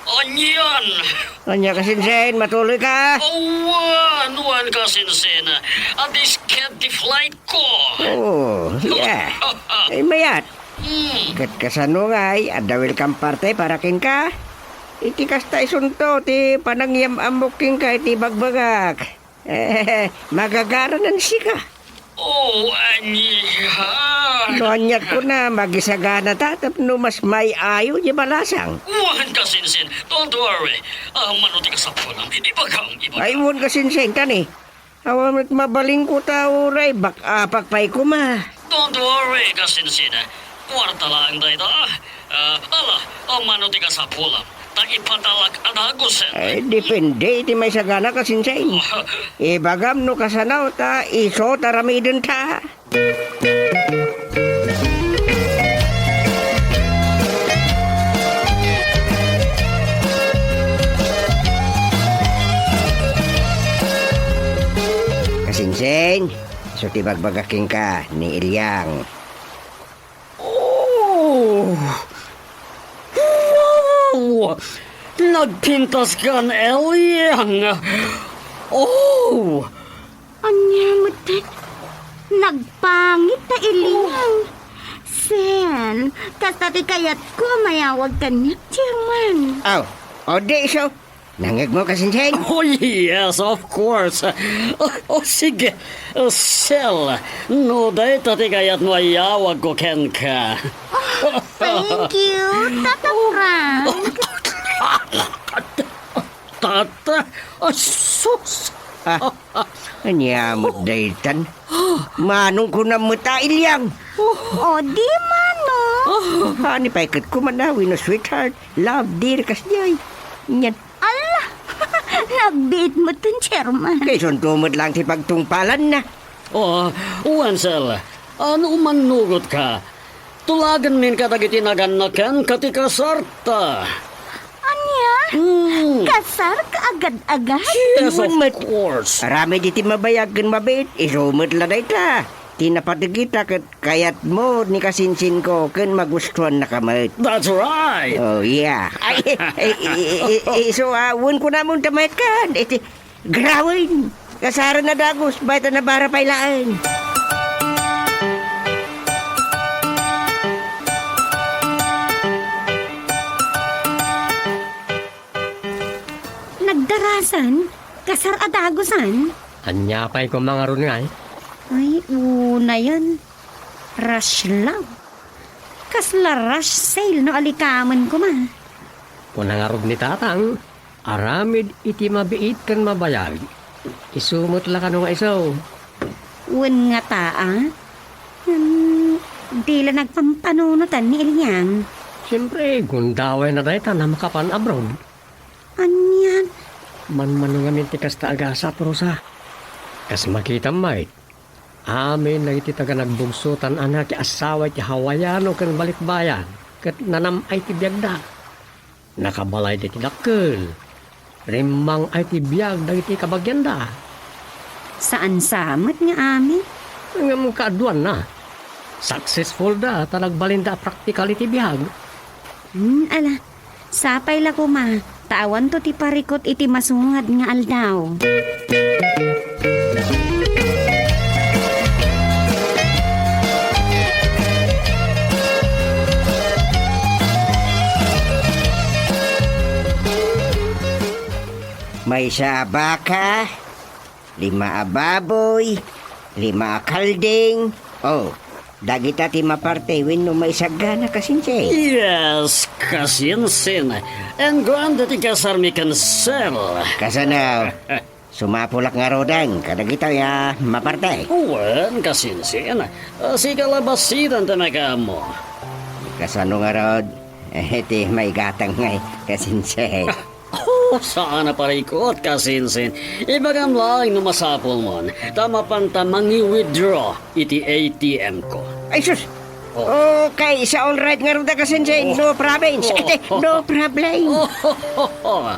anian? Ania, Kasinsin, matuloyka? Awan, wen, Kasinsin. Adda sked ti flight ko. Oh, yeah. Ay, mayat. Hmm. Ket kasano ngay, adda welcome party para kenka? Iti kasta isunto ti panangyam-ammok kenka iti bagbagak. Eh, magagaranan sika. Oh, ania? No aniat kuna, magisagana ta tapno mas may-ayo ti balasang. Wen, Kasinsin, don't worry. Ah, mano ti kasapulam? Ibagam, ibagam. Ay, wen, Kasinsin, kani? Awan met mabalin ko ta uray bak-apak pay koma. Don't worry, Kasinsin. Kuarta laeng dayta. Ah, ala, ah, mano ti kasapulam? Ta ipatalak a dagusen. Eh, depende iti maisagana, Kasinsin. Oh. Ibagam no kasano ta isu ta aramidenta. Kasinsin, ti bagbaga kenka ni Eliang. Oh! Wow! Nagpintas kan Eliang! Oh! Ania metten? Nagpangit ta Eliang. Sen, kasta ti kayatko a mayawag kaniak, Chairman. Aw, o di isu, nangngegmo, Kasinsin? Oh, yes, of course. O, o, sige. O, Sel, no dayta ti kayatmo a iyawagko kenka. Oh, thank you, Tata Frank. Tata? Asus! Ah, ania met daytan? Manong kunam met a Eliang. O, di manong. Ania pay ket kumana wenno sweetheart, love, dear, kasdiay. Nyan. Ala! Nagbiit metten, Chairman. Kaysunto met laeng ti pagtungpalanna. Oh, Wenzel, no mannugotka, tulagenmin kadagiti naganna kenka ti kasarta. Ania? Hmm. Kasarka agad-agad? Yes, of course. Aramid iti mabayag ken mabiit, isu met la dayta. Ti napateg ita ket kayatmo ni Kasinsinko ken magustuannaka met. That's right. Oh, yeah. Ay, eh, eh, eh, eh, isu, ah, wen kunamon ta mayat kan. Iti, Grawen! Kasaren a dagus, bayta nabara pay laeng. Nagdarasan, kasar a dagusan. Ania pay koma ngarud ngay? Ay, unayen. Rush love. Kasla rush sale no alikamen koma. Kuna ngarud ni Tatang, aramid iti mabiit ken mabayag. Isu met la kano nga isu? Wen ngata, a? Hmm, di la nagpampanunotan ni Eliang. Siempre, gundawayna dayta a makapan abroad. Anian? Manmano ngamin ti kasta a gasat, Rosa. Kas makitam met, amin dagiti taga nagbugso tan ania ti asawa iti Hawaiano ken balikbayan ket nanam-ay ti biagda. Nakabalay dagiti dakkel. Rimmang-ay ti biag dagiti kabagianda. Saan sa met nga amin? Ngem kaaduanna, successful da ta nagbalinda a praktikal iti biag. Hmm, ala, sapay la koma, ta awanto ti parikut iti masungad nga aldaw. Maysa a baka, lima a baboy, lima a kalding. Oh, dagita ti maparte wenno maisagana, Kasinsin? Yes, Kasinsin. Engguan ti kasarmi ken Sel. Kasano? Sumapulak ngaruden kadagitoy a maparte? Wen, Kasinsin. Sika la bassit ti makaammo. Kasano ngarud? Eh, ti maigatang ngay, Kasinsin. Oh, saan a parikut, Kasinsin. Ibagam laeng no masapulmon, ta mapanta mangi-withdraw iti A T M ko. Ay, sus! Oh. Okay, sa all right ngarud, Kasinsin. No problem. Sa, ate, no problem. Oh.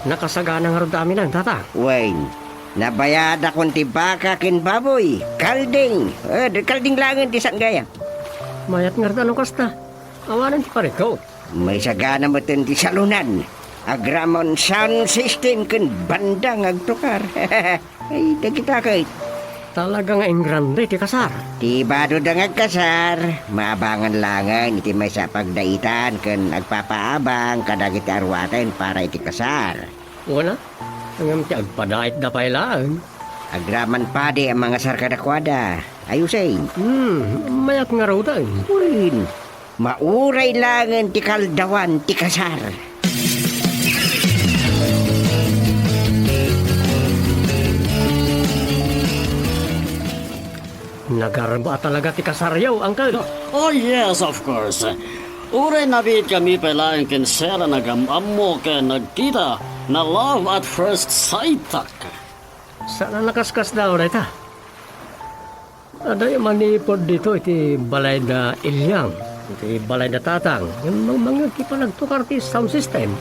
Nakasagana ngarud amin, Tata. Wen, nabayadakon ti baka ken baboy, kalding. Eh, di kalding laengen ti saan gayam. Mayat ngarud no kasta. Awanen ti parikut. Maisagana metten ti salonan. Agraman sound system ken banda nga agtukar. Ay, dagita ket. Talaga nga ingrande ti kasar. Ti badoda nga agkasar, maabangan laengen iti maysa a pagdaitan ken agpapaabang kadagiti aruaten para iti kasar. Wen a, ngem ti agpadaitda pay laeng. Agraman padi a mangasar kadakuada. Ayusen. Hmm, mayat ngaruden. Wen. Mauray laengen ti kaaldawan ti kasar. Nagarba talaga ti kasaryo, Uncle. Oh, yes, of course. Uray nabiitkami pay laeng ken Sel a nagam-ammo ken nagkita, na-love at first sight-tak. Saan a nakaskasdaaw dayta? Adda manipud ditoy iti balay da Eliang. Ti balay da Tatang, ngem mangngegki pa nagtukar ti sound system.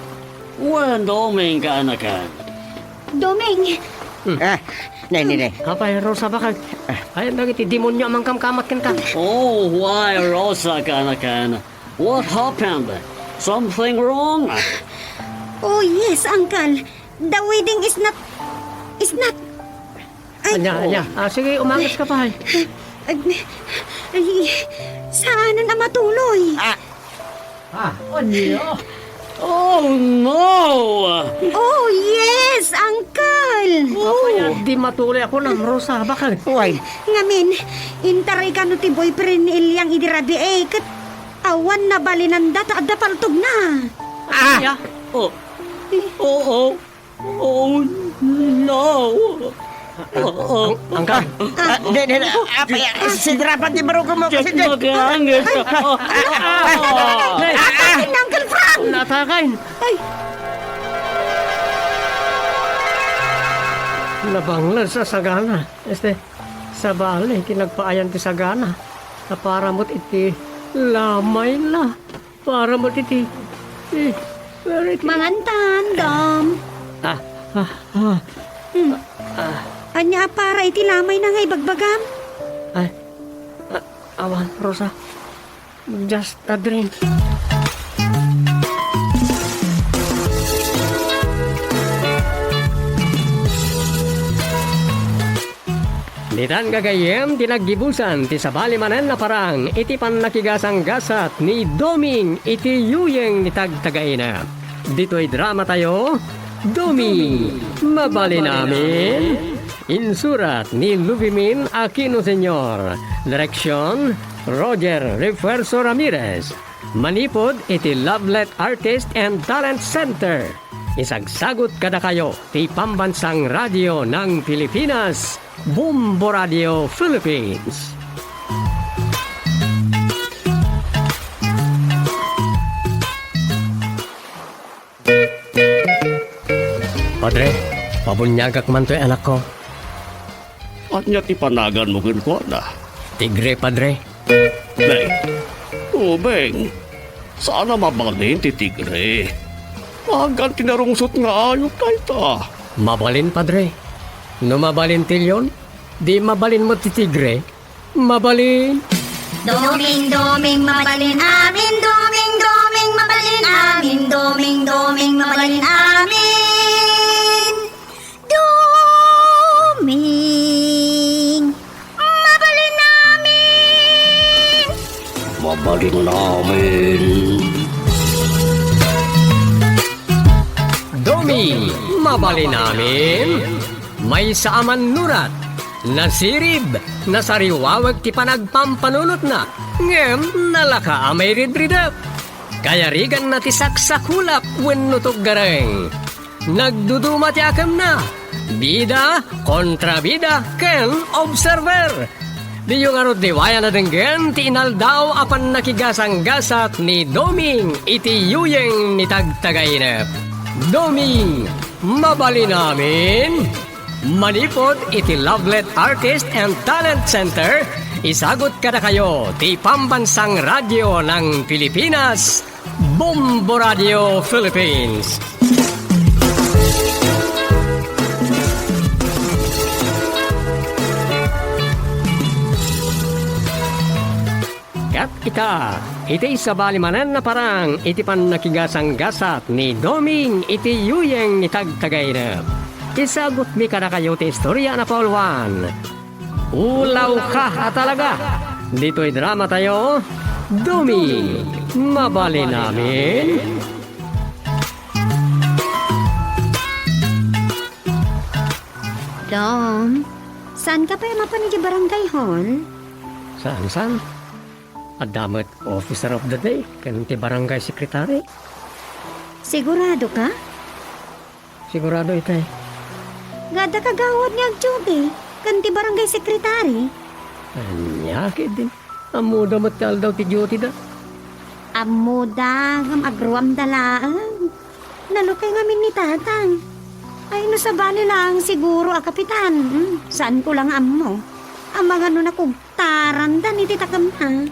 Wen, Doming, kaanakan. Doming! Hmm. Ah, nay, nay, nay. Apay, Rosa, bakit? Ah. Ay, dagiti demonyo a mangkamkamat kenka. Oh, why, Rosa, kaanakan? What happened? Something wrong? Oh, yes, Uncle. The wedding is not, is not, ay, ania, oh. Ania? Ah, sige, umangaska pay. Ay, ay, saanen a matuloy. Ah. Ah, ania? Oh, no! Oh, yes, Uncle! Apay, di matuloy ako, Rosa, bakit? Why? Ngamin, intaray kano ti boyfriend ni Eliang idi rabii, ket awan nabalinanda ta adda paltogna. Ah! Ania? Oh. Oo. Oh, no. Oh, oh. Ang, ang ka- Ah, di, di, di. Apay, ah, sidrapan ti barukon mo kasi di. Check mo kaya, Angel. Ay, ay, ay, ay, Uncle Frank! Natakan. Ay. Nabanglad sa sagana. Este, sabali, kinagpaayan ti sagana. Napara met iti lamayna. Para mo, Titi. Eh, where it is? Mangantan, Dom. Ah, ah, ah. Hmm. Ah. Ania a para iti lamayna nga ibagbagam? Ay, ah, awan, Rosa. Just a dream. Ditan gagayyem ti naggibusan ti sabali manen a parang iti pannakigasanggasat ni Doming iti yuyeng ni Tagtagainep. Ditoy dramatayo, Doming, Mabalin Amin. Insurat ni Lubimin Aquino Senior. Direksyon, Roger Refuerzo Ramirez. Manipud iti Lovelet Artist and Talent Center, isagsagut kadakayo ti Pambansang Radyo ng Pilipinas, Bombo Radio Philippines. Padre, pabuniagak man toy anakko. Ania ti panaganmo kenkuana? Tigre, Padre. Beng. O, Beng. Saan a mabalin ti tigre. Magan ti narungsot nga ayup dayta. Mabalin, Padre. No mabalin ti leon, di mabalin met ti tigre. Mabalin. Doming, Doming, mabalin amin. Doming, Doming, mabalin amin. Doming, Doming, mabalin amin. Doming, mabalin amin. Mabalin amin. Doming, mabalin amin. Maysa a mannurat, nasirib, nasariwaweg ti panagpampanunotna, ngem nalaka a mairidridep. Kayariganna ti saksakulap wenno tuggareng. Nagduduma ti akemna. Bida, kontrabida, ken observer. Diyo ngarud liwayan a denggen ti inaldaw a pannakigasanggasat ni Doming iti yuyeng ni Tagtagainep. Doming, mabalin amin. Manipud iti Lovelet Artist and Talent Center, isagut kadakayo ti Pambansang Radyo ng Pilipinas, Bombo Radio Philippines. Ket ita, iti sabali manen a parang iti pannakigasanggasat ni Doming iti yuyeng ni Tagtagainep. Isagutmi kadakayo ti istorya a napauluan. Ulawka a talaga. Ditoy dramatayo, Doming, mabalin amin. Dom, saanka pay a mapan idiay barangay hall? Saan, saan? Adda met officer of the day ken ti barangay secretary. Siguradoka? Sigurado itay. Nga adda kagawad nga agduty ken ti barangay secretary? Ania ketdin? Ammoda met ti aldaw ti duty da. Ammoda, ngem agruamda laeng. Nalukay ngamin ni Tatang. Ay, no sabali laeng siguro a kapitan. Hmm, saanko la nga ammo. Amangan no nakugtarandan iti takemna.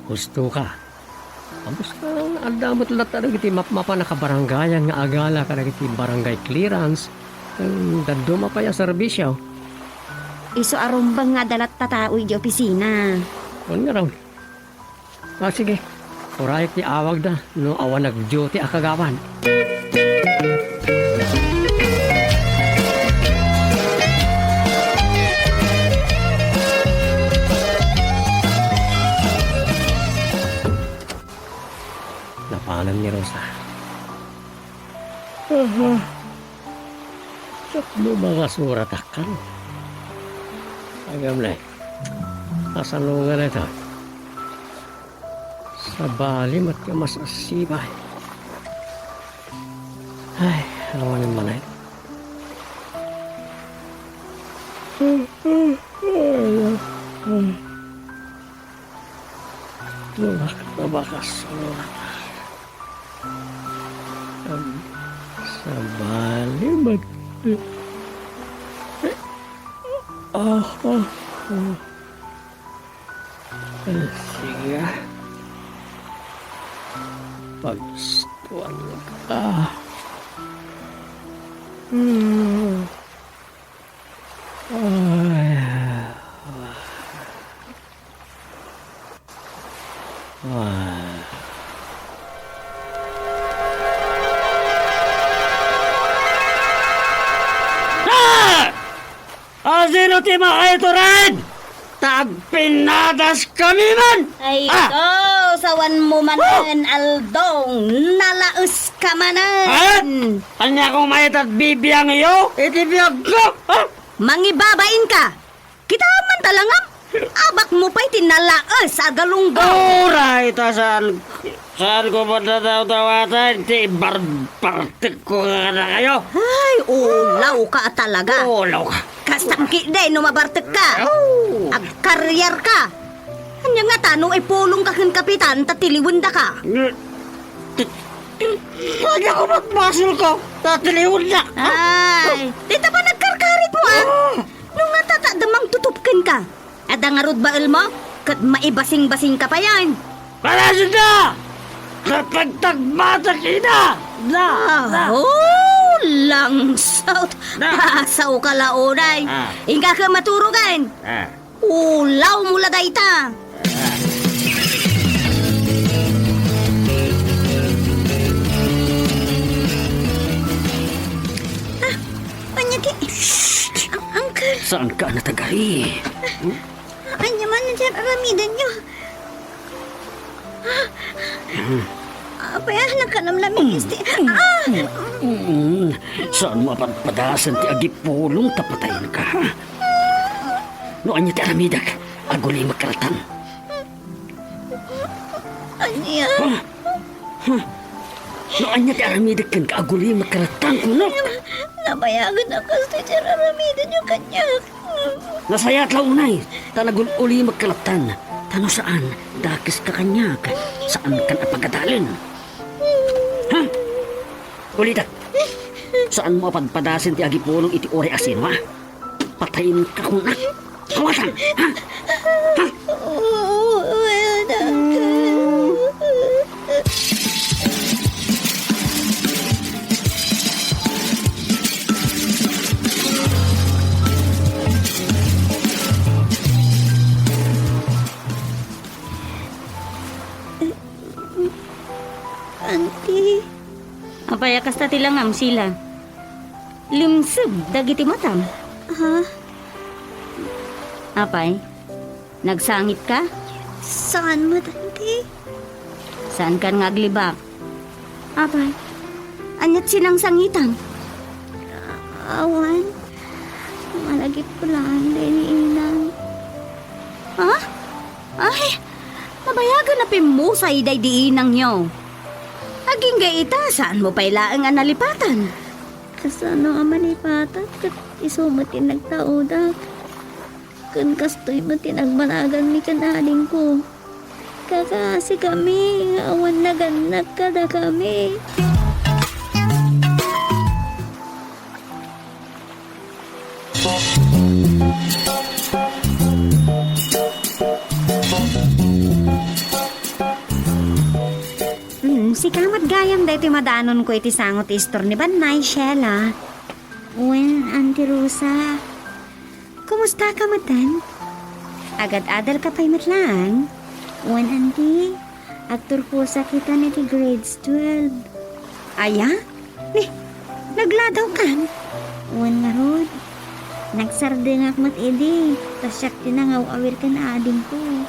Husto ka. Ammos nga adda met latta dagiti mapmapan a kabarangayan nga agala kadagiti barangay clearance ken dadduma pay a serbisio. Isu a rumbeng nga adda latta tao iti opisina. Wen ngarud. Ah, sige. Urayek ti awagda no awan nag-duty a kagawad. Napanen ni Rosa. Aha. Tapno mangasurat a kan. Agam na. Asano nga na ito? Sabali met nga masasibay. Ay, awan man ay. Ay, ay, ay. Tulak na makasurat. Am, sabali met. Ah, ah, ah. Ay, sige. Pagstuan ka. Hmm. Ay. Ah! Ah, sino ti makaituran? Ta agpinadaskami man! Ay, ah! Ikaw, sawan mo manen, oh! Aldong, nalaes ka manen! Ah! Ania kong maitat bibiang iyo? Iti biag ko! Ah! Mangibabain ka! Kita man talangam, abak mo pay ti nalaes a galunggong. Uray, ta saan, saan ko madadawdawatan ti barbartek ko kadakayo? Ay, ulaw ka talaga. Ulaw ka. Kasta ketdi no mabartek ka. Oh. Agkaryar ka. Ania ngata no ipulong ka ken kapitan ta tiliwenda ka? Ti-, ti-, ania ko met basol ko ta tiliwenda? Ay, dita pa nagkarkarit mo, ah. Oh. No ngata ta adda mangtutup kenka, adda ngarud baelmo, ket maibasingbasing ka payen. Palasda! Kapagtagmatak ida! Na! Ah, na! Oh, langsot! Na! Pasaw ka la unay! Ah. Inka ka maturugan! Ah. Ulaw mo la dayta! Ah, ania ti, Shh! Ang, uncle. Saan ka natagari? Ania man ti ar-aramidenyo? Apay, ah, nagkanamnamig ti, ah! Mm, saan mo a padpadasen ti agipulong ta patayen ka, ha? No ania ti aramidek, agulimek ka latta. Ania? Ha? Ha? No ania ti aramidek kenka, agulimek ka latta, kunak. Nabayagen a kastoy ti ar-aramidenyo kaniak. Nasayaat la unay, ta nagul-ulimek ka latta. Ta no saan, dakes ka kaniak, saan kan a pagadalen. Ha? Ulitek, saan mo a padpadasen ti agipulong iti uray a sino, ha? Patayen ka kunak. Awasan, ha? Ha? Auntie. Apay a kasta ti langam, Sheila? Limseb dagiti matam. Ha? Apay, nagsangit ka? Saan met, Auntie. Saan kan nga aglibak? Apay, ania ti sinangsangitang? Awan. Malagip ko lang, daydi inang. Ha? Ay, nabayagen a pimmusay daydi inangyo. Agingga ita, saan mo pay laeng a nalipatan? Kasano a malipatan ket isu met ti nagtaudak? Ken kastoy met ti nagbanaganmi ken adingko. Kakaasi kami nga awan nagannak kadakami. Ikaw met gayam daytoy madanonko iti sango ti istor ni Bannay, Sheila. Wen, Auntie Rosa. Kumustaka metten? Agad-adalka pay met laeng? Wen, Auntie. Agturposak ita iti grades twelve. Aya? Ni, nagladawkan? Wen ngarud, nagsardengak met idi, ta siak ti nangaw-awir ken adingko.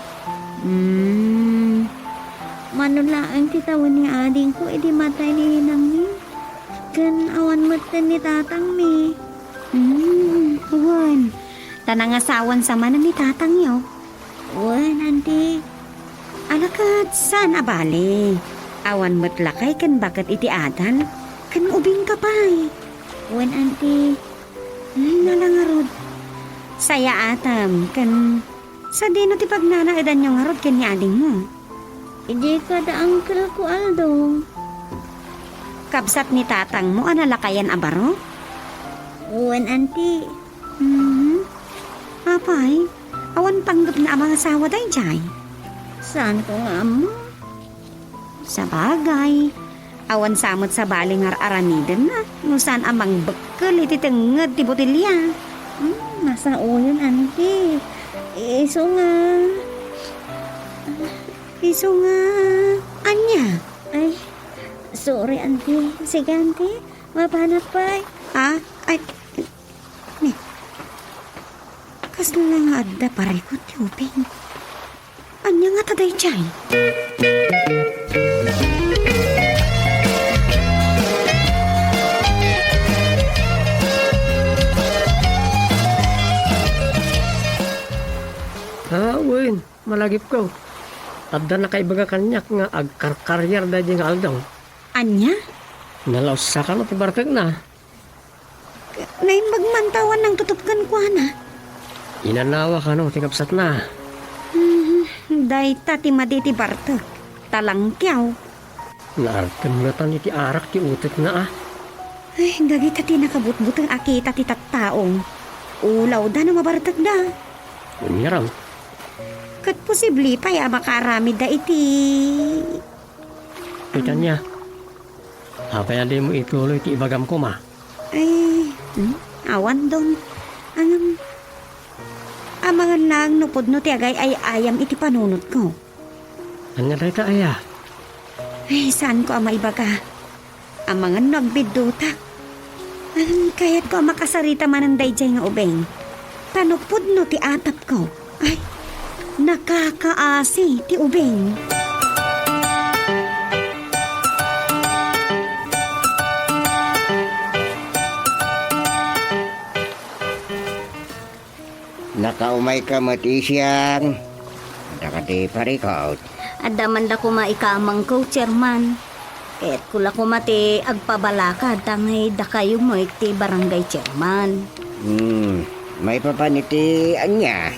Hmm. Mano laeng ti tawen ni adingko idi matay ni ninangmi, ken awan metten ni tatangmi. Hmm, wen. Ta nangasawan sa manen ni tatangyo. Wen, Auntie. Ala ket saan a bale. Awan met lakay ken baket iti adal, ken ubingka pay. Wen, Auntie. Hmm, ala ngarud. Sayaatem, ken sadino ti pagnanaedanyo ngarud ken ni adingmo? Idi kada uncle ko Aldong. Kabsat ni tatangmo a nalakayan a baro? Wen, Auntie. Hmm. Apay, awan panggepna a mangasawa daydiay? Saanko nga ammo. Sabagay, awan sa met sabali nga ar-aramidenna no saan a mangbekkel iti tengnged ti botelia. Hmm, nasaoyon, Auntie. Isu nga. Isu nga. Ania? Ay, sorry, Auntie. Sige, Auntie. Mapanak pay. Ah, ay, ni. Kasla nga adda parikut ti ubing. Ania ngata daydiay? Ah, wen, malagipko. Adda nakaibaga kaniak nga agkarkariar daydiay nga Aldong. Ania? Nalaus sa kano ti bartekna. Naimbag man ta awan nangtutup kenkuana. Inanawa kano ti kabsatna. Hmm, dayta ti madi ti bartek. Talangkiaw. Naartem natan iti arak ti utekna, a. Ay, dagita ti nakabutbuteng a kita ti tattao. Ulawda no mabartekda. Wen ngarud. Ket posible pay a makaaramidda iti. Ket ania? Apay a dimo ituloy ti ibagam koma? Ay, hmm, awan, Dong. Ngem, amangan laeng no pudno ti agay-ay-ayam iti panunotko. Ania dayta aya? Ay, saanko a maibaga. Amangan no agbiddutak. Ngem kayatko a makasarita manen daydiay nga ubing. Ta no pudno ti atapko, ay, nakakaasi ti ubing. Nakaumayka met, Isiang. Adda kadi parikut? Adda man la koma ikamangko, Chairman. Kayatko la koma ti agpabalakad, ta ngay dakayo met ti barangay chairman. Hmm, maipapan iti ania?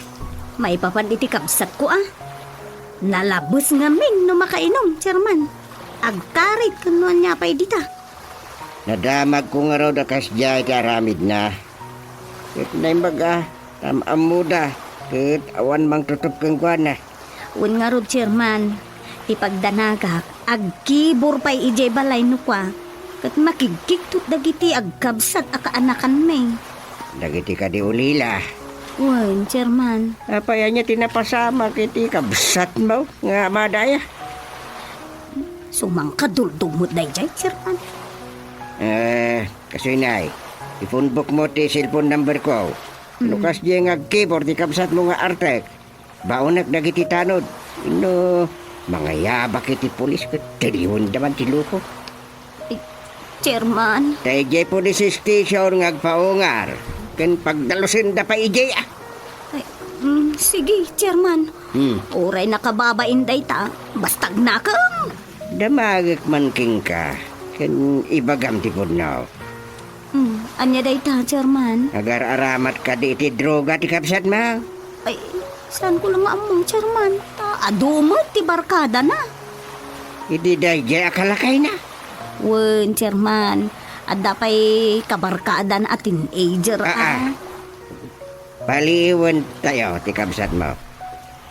Maipapan iti kabsatko, a. Nalabes ngamin no makainom, Chairman. Agkarit ken no ania pay dita. Nadamagko ngarud a kasdiay ti aramidna. Ket naimbag a, am-ammoda, ket awan mangtutup kenkuana. Wen ngarud, Chairman, ti pagdanagak, agkibor pay idiay balay no kua, ket makigkigtot dagiti agkabsat a kaanakanmi. Dagiti kadi ulila. Wen, Chairman. Apay ania ti napasamak iti kabsatmo nga madaya? Sumangkaduldog met daydiay, Chairman. Eh, kastoy nay, ipunbokmo ti cellphone number ko. No kasdiay nga agkibor ti kabsatmo nga artek, baonek dagiti tanod. No mangayabak iti pulis ket tiliwenda man ti loko. Eh, Chairman. Ta idiay police station nga agpaungar, ken pagdalusenda pay idiay, a. Ay, mm, sige, Chairman. Hmm. Uray nakababain dayta, basta agnakem. Damagek man kenka, ken ibagam ti pudno. Hmm, ania dayta, Chairman? Agar-aramat kadi iti droga ti kabsatmo? Ay, saanko la nga ammo, Chairman. Ta adu met ti barkadana. Idi daydiay a kalakayna? Wen, Chairman. Adda pay kabarkadana a teenager, a. Aa. Paliiwentayo ti kabsatmo.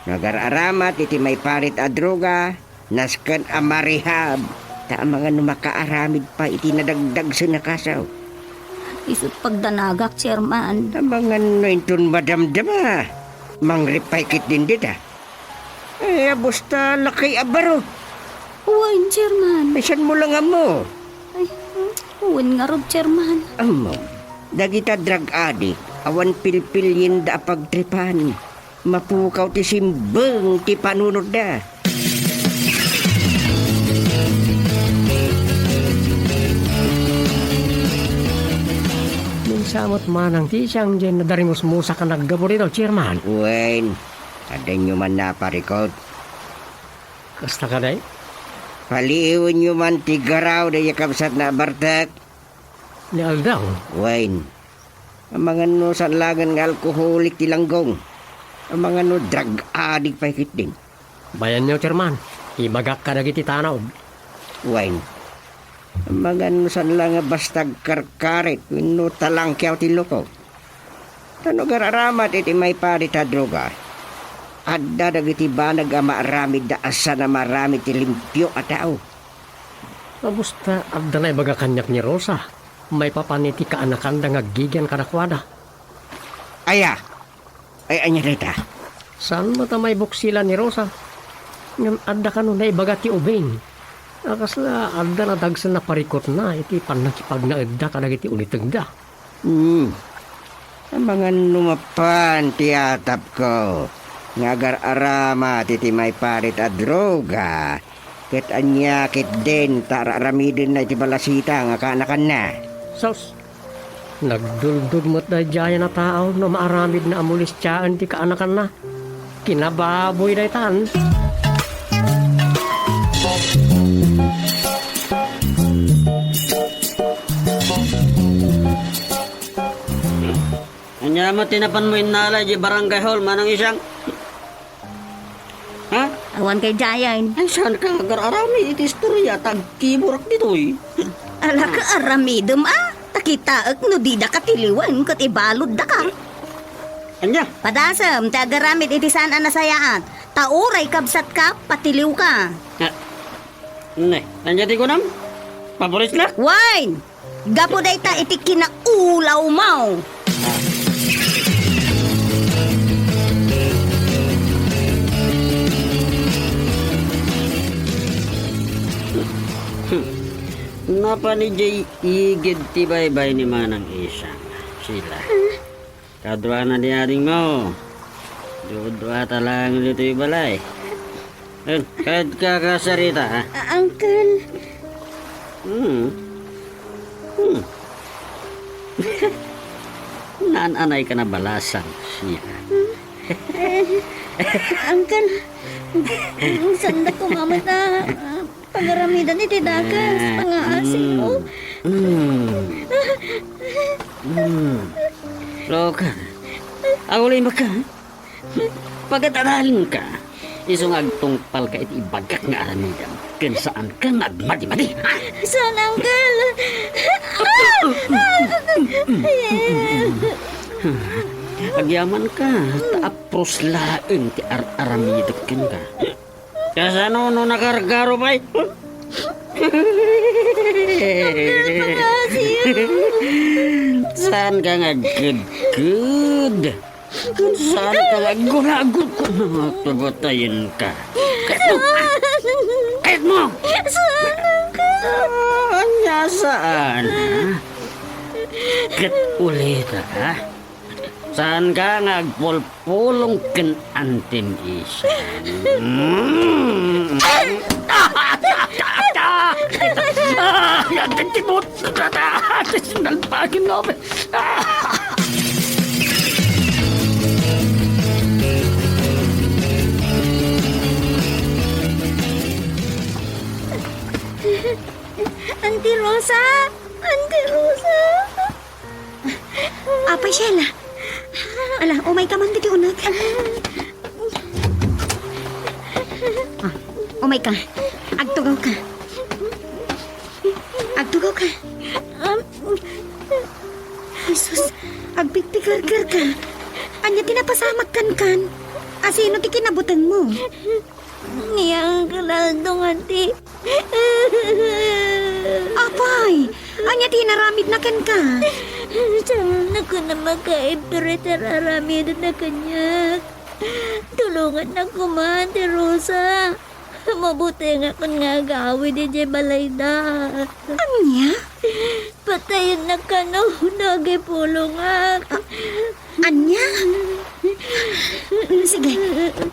No agar-aramat iti maiparit a droga, nasken a marehab. Ta amangan no makaaramid pay iti nadagdagsen a kaso. Isu't pagdanagak, Chairman. Amangan no inton madamdama, mangrip pay ketdin dita. Eh, abus ta lakay a baro. Wen, Chairman. Ay, saan mo lang ammo? Ay, wen ngarud, Chairman. Ammo, dagita drug addict, awan pilpilienda a pagtripan. Mapukaw ti simbeng ti panunotda. Minsan met manang ti siang diay nadarimusmusak a naggapu dito, Chairman. Wen, addanyo man naparikut. Kasta kadi? Paliiwenyo man ti garaw dayta kabsatna a bartek. Ni Aldaw? Wen. Amangan no saan laengen nga alkoholik ti langgong. Amangan no drug addict pay ketdin. Bayanyo, Chairman. Ibagak kadagiti tanod. Wen. Amangan no saan la nga basta agkarkarit wenno talangkiaw ti loko. Ta no agar-aramid iti maiparit a droga, adda dagiti banag a maaramidda a saan a maaramid ti limpio a tao. Abus ta, adda naibaga kaniak ni Rosa maipapan iti kaanakanda nga aggigian kadakuada. Aya? Ay, ania dayta? Saan met a maibuksila ni Rosa? Ngem adda kano naibaga ti ubing. A kasla adda nadagsen a parikutna iti pannakipagnaedda kadagiti ulitengda. Hmm. Amangan no mapan ti atapko nga agar-aramid iti maiparit a droga, ket ania ketdin ta ar-aramidenna iti balasita nga kaanakanna? Sus, nagduldul met daydiayen a tao no maaramidna a molestiaen ti kaanakanna. Kinababoy daytan. Ania met ti napanmo innalay idiay barangay hall, Manang Isang? Ha? Awan kay Jayan. Ay, saan ka agar-aramid iti istorya ta agkiburak ditoy? Ala ka aramidem, a? Ta kitaek no dida katiliwen ket ibaludda ka. Ania? Padasem ti agaramid iti saan a nasayaat. Ta uray kabsat ka, patiliw ka. Ah, ne, ania ti kunam? Papulis na? Wine! Gapu dayta iti kinaulawmo. Hmm. Napan idiay igid ti baybay ni Manang Isang, Sheila. Kaduana ni adingmo. Dudua ta laeng ditoy balay. Eh, kaad ka kasarita, ha? A-, Uncle. Hmm. Hmm. Naan-anay ka na balasang, Sheila. Eh, Uncle, sanda ko mamata. Pagaramidan iti dakes, eh, pangaasi, mm, oh. Mm. Mm. Loka. Agulay ka. Pagad-adalen ka. Isu nga agtungpal ka iti ibagak nga aramidem. Ken saan ka nga agmadi-madi. Saan, Uncle? Agyaman ka. Ta apros laeng ti ar-aramidek kenka. Kasano no nagargaro pay? Saan ka nga agkudkud? Saan ka nga agguragod? Pabatayen ka. Kayat mo! Kayat mo! Ah, anya saan, ha? Ket ulita, ha? Saan ka nga agpulpulong ken antim, Isang? Mm. Ah, nagtitibot. Nalpagin na, ah. Auntie Rosa! Auntie Rosa! Apay, Sheila. Ala, umay ka man ditoy uneg. Ah, umay ka. Agtugaw ka. Agtugaw ka. Jesus, agpigpigargar ka. Ania ti napasamak kenka? Asino ti kinabutengmo? Ni Uncle Aldo nga ti. Apay, ania ti inaramidna kenka? Saan a makaibtur iti ar-aramidna kaniak? Tulonganna koma, Ate Rosa. Mabutengakon nga agawid idiay balayda. Ania? Patayennak kano no agipulongak. A-, ania? Sige,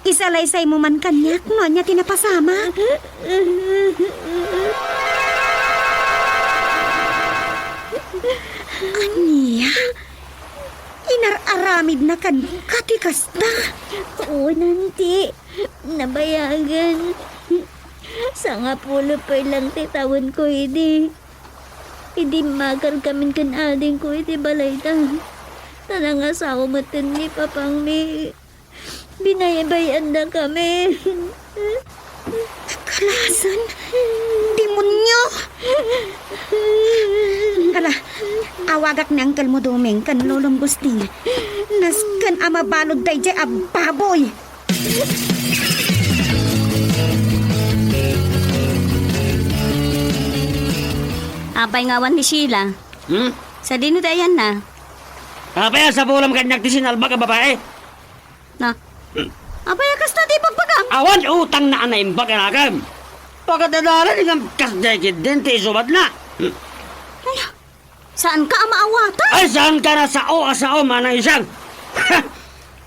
isalaysaymo man kaniak no ania ti napasamak. Ania? Inar-aramidna kenka ti kasta? Wen, Auntie. Nabayagen. Sangapulo pay lang ti tawenko idi. Idi immakarkamin ken adingko iti balayda. Ta nangasawa metten ni papangmi. Binaybay-annakami. Kalasan! Demonyo! Hala, awagak ni Uncle mo Doming ken Lolom Gusting. Nasken a mabalud daydiay a baboy! Apay nga awan ni Sheila? Hmm? Sadino ti ayanna? Apay a sapulam kaniak ti sinalbag a babae? Na, apay a kasta ti ibagbagam? Awan utangna a naimbag a nakam. Pakadadalan ngem kasdiay ketdin ti isubatna. Ay, saanka a maawatan? Ay, saanka a sao a sao, Manang Isang.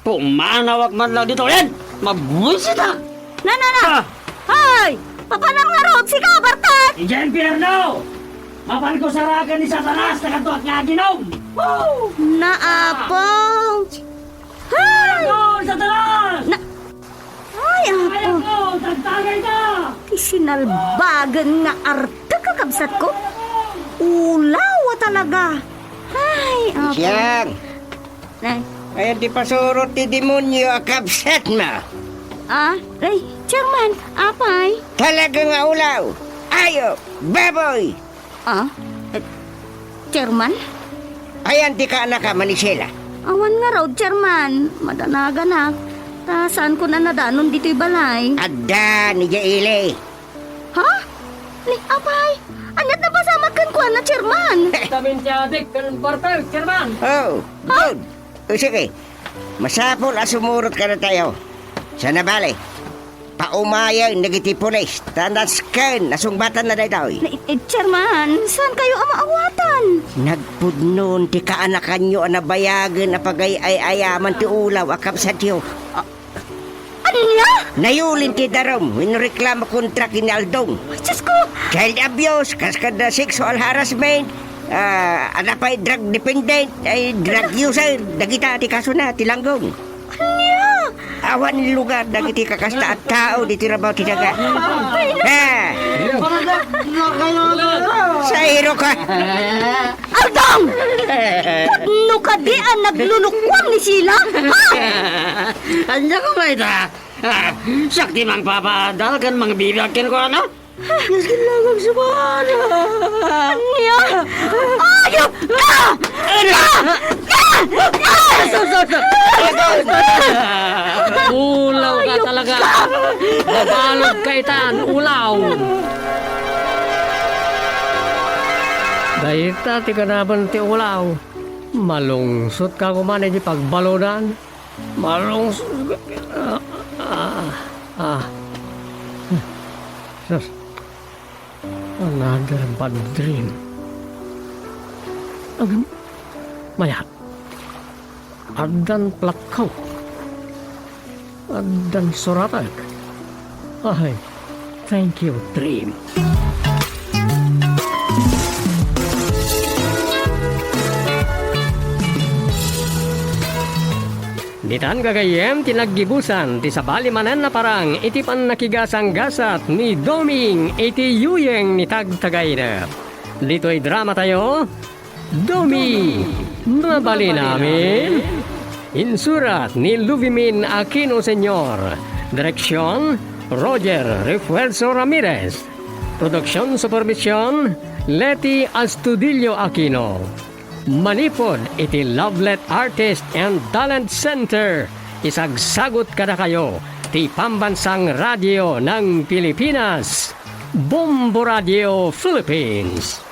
Pumanawak man lang ditoyen. Mabuisitak. Na, na, na. Ah. Hoy! Papanam ngarud, sika, Bartek! Idiay impierno! Mapanko saraken ni Satanas, ta kaduak nga aginom! Woo! Na, Apo! Ay! Ay, Satanas! Na, ay, Apo! Ay, Apo! Tagtagay ka! Ti sinalbagen nga artek, kakabsatko. Ulaw a talaga! Ay, Apo! Siang! Nay. Ayan ti pasurot ti demonyo a kabsatmo. Ah, ay, Chairman, apay? Talaga nga ulaw! Ayop! Baboy! Ah? Eh, Chairman? Ayan ti kaanaka, Manisela. Awan ngarud, Chairman. Madanaganak. Ta saanko a nadanon ditoy balay. Adda, ni Jaili. Ha? Ni, apay? Ania't napasamak kenkuana, Chairman? Kami ti adik, ken bartay, Chairman. Oh, good. O, sige. Masapul a sumurot kadatayo. Sana bale. Paumayen dagiti pulis, ta nasken a sungbatanna daytoy. Na, eh, Chairman, saankayo a maawatan? Nagpudnon ti kaanakanyo a nabayagen a pagay-ay-ayaman ti ulaw a kabsatyo. Ah, ania? Nayulin ti darum wenno reklamo kontra ken ni Aldong. Ay, Diyos ko! Child abuse, kas kadda sexual harassment, ah, adda pay drug dependent, ay drug user, dagita ti kasona, ti langgong. Ania? Awan lugar dagiti kakasta a tao ditoy rabaw ti daga. Ay, na- Ha? Sairo ka. Aldong! Pudno kadi a naglulukuam ni Sheila? Ha? Ania ka ba ita? Ah, siak ti mangpapaadal ken mangbibiag kenkuana. Nasken lang agsubana. Ania? Ayop ka! Ania? Ulaw ka talaga. Mabalud ka itan, ulaw. Dayta ti kanaben ti ulaw. Malungsot ka koma iti pagbaludan. Malungsot ka. Ah, ah, ah. Sus. Another bad dream. Agam, mayat. Addan plakkaw. Addan suratek. Ay, thank you, dream. Ditan gagayyem ti naggibusan ti sabali manen a parang iti pannakigasanggasat ni Doming iti yuyeng ni Tagtagayna. Ditoy dramatayo, Domi, mabalin amin. Insurat ni Luvimin Aquino Senior. Direksyon, Roger Refuerzo Ramirez. Production supervision, Leti Astudillo Aquino. Manipud iti Lovelet Artist and Talent Center, isagsagut kadakayo ti Pambansang Radio ng Pilipinas, Bombo Radio Philippines.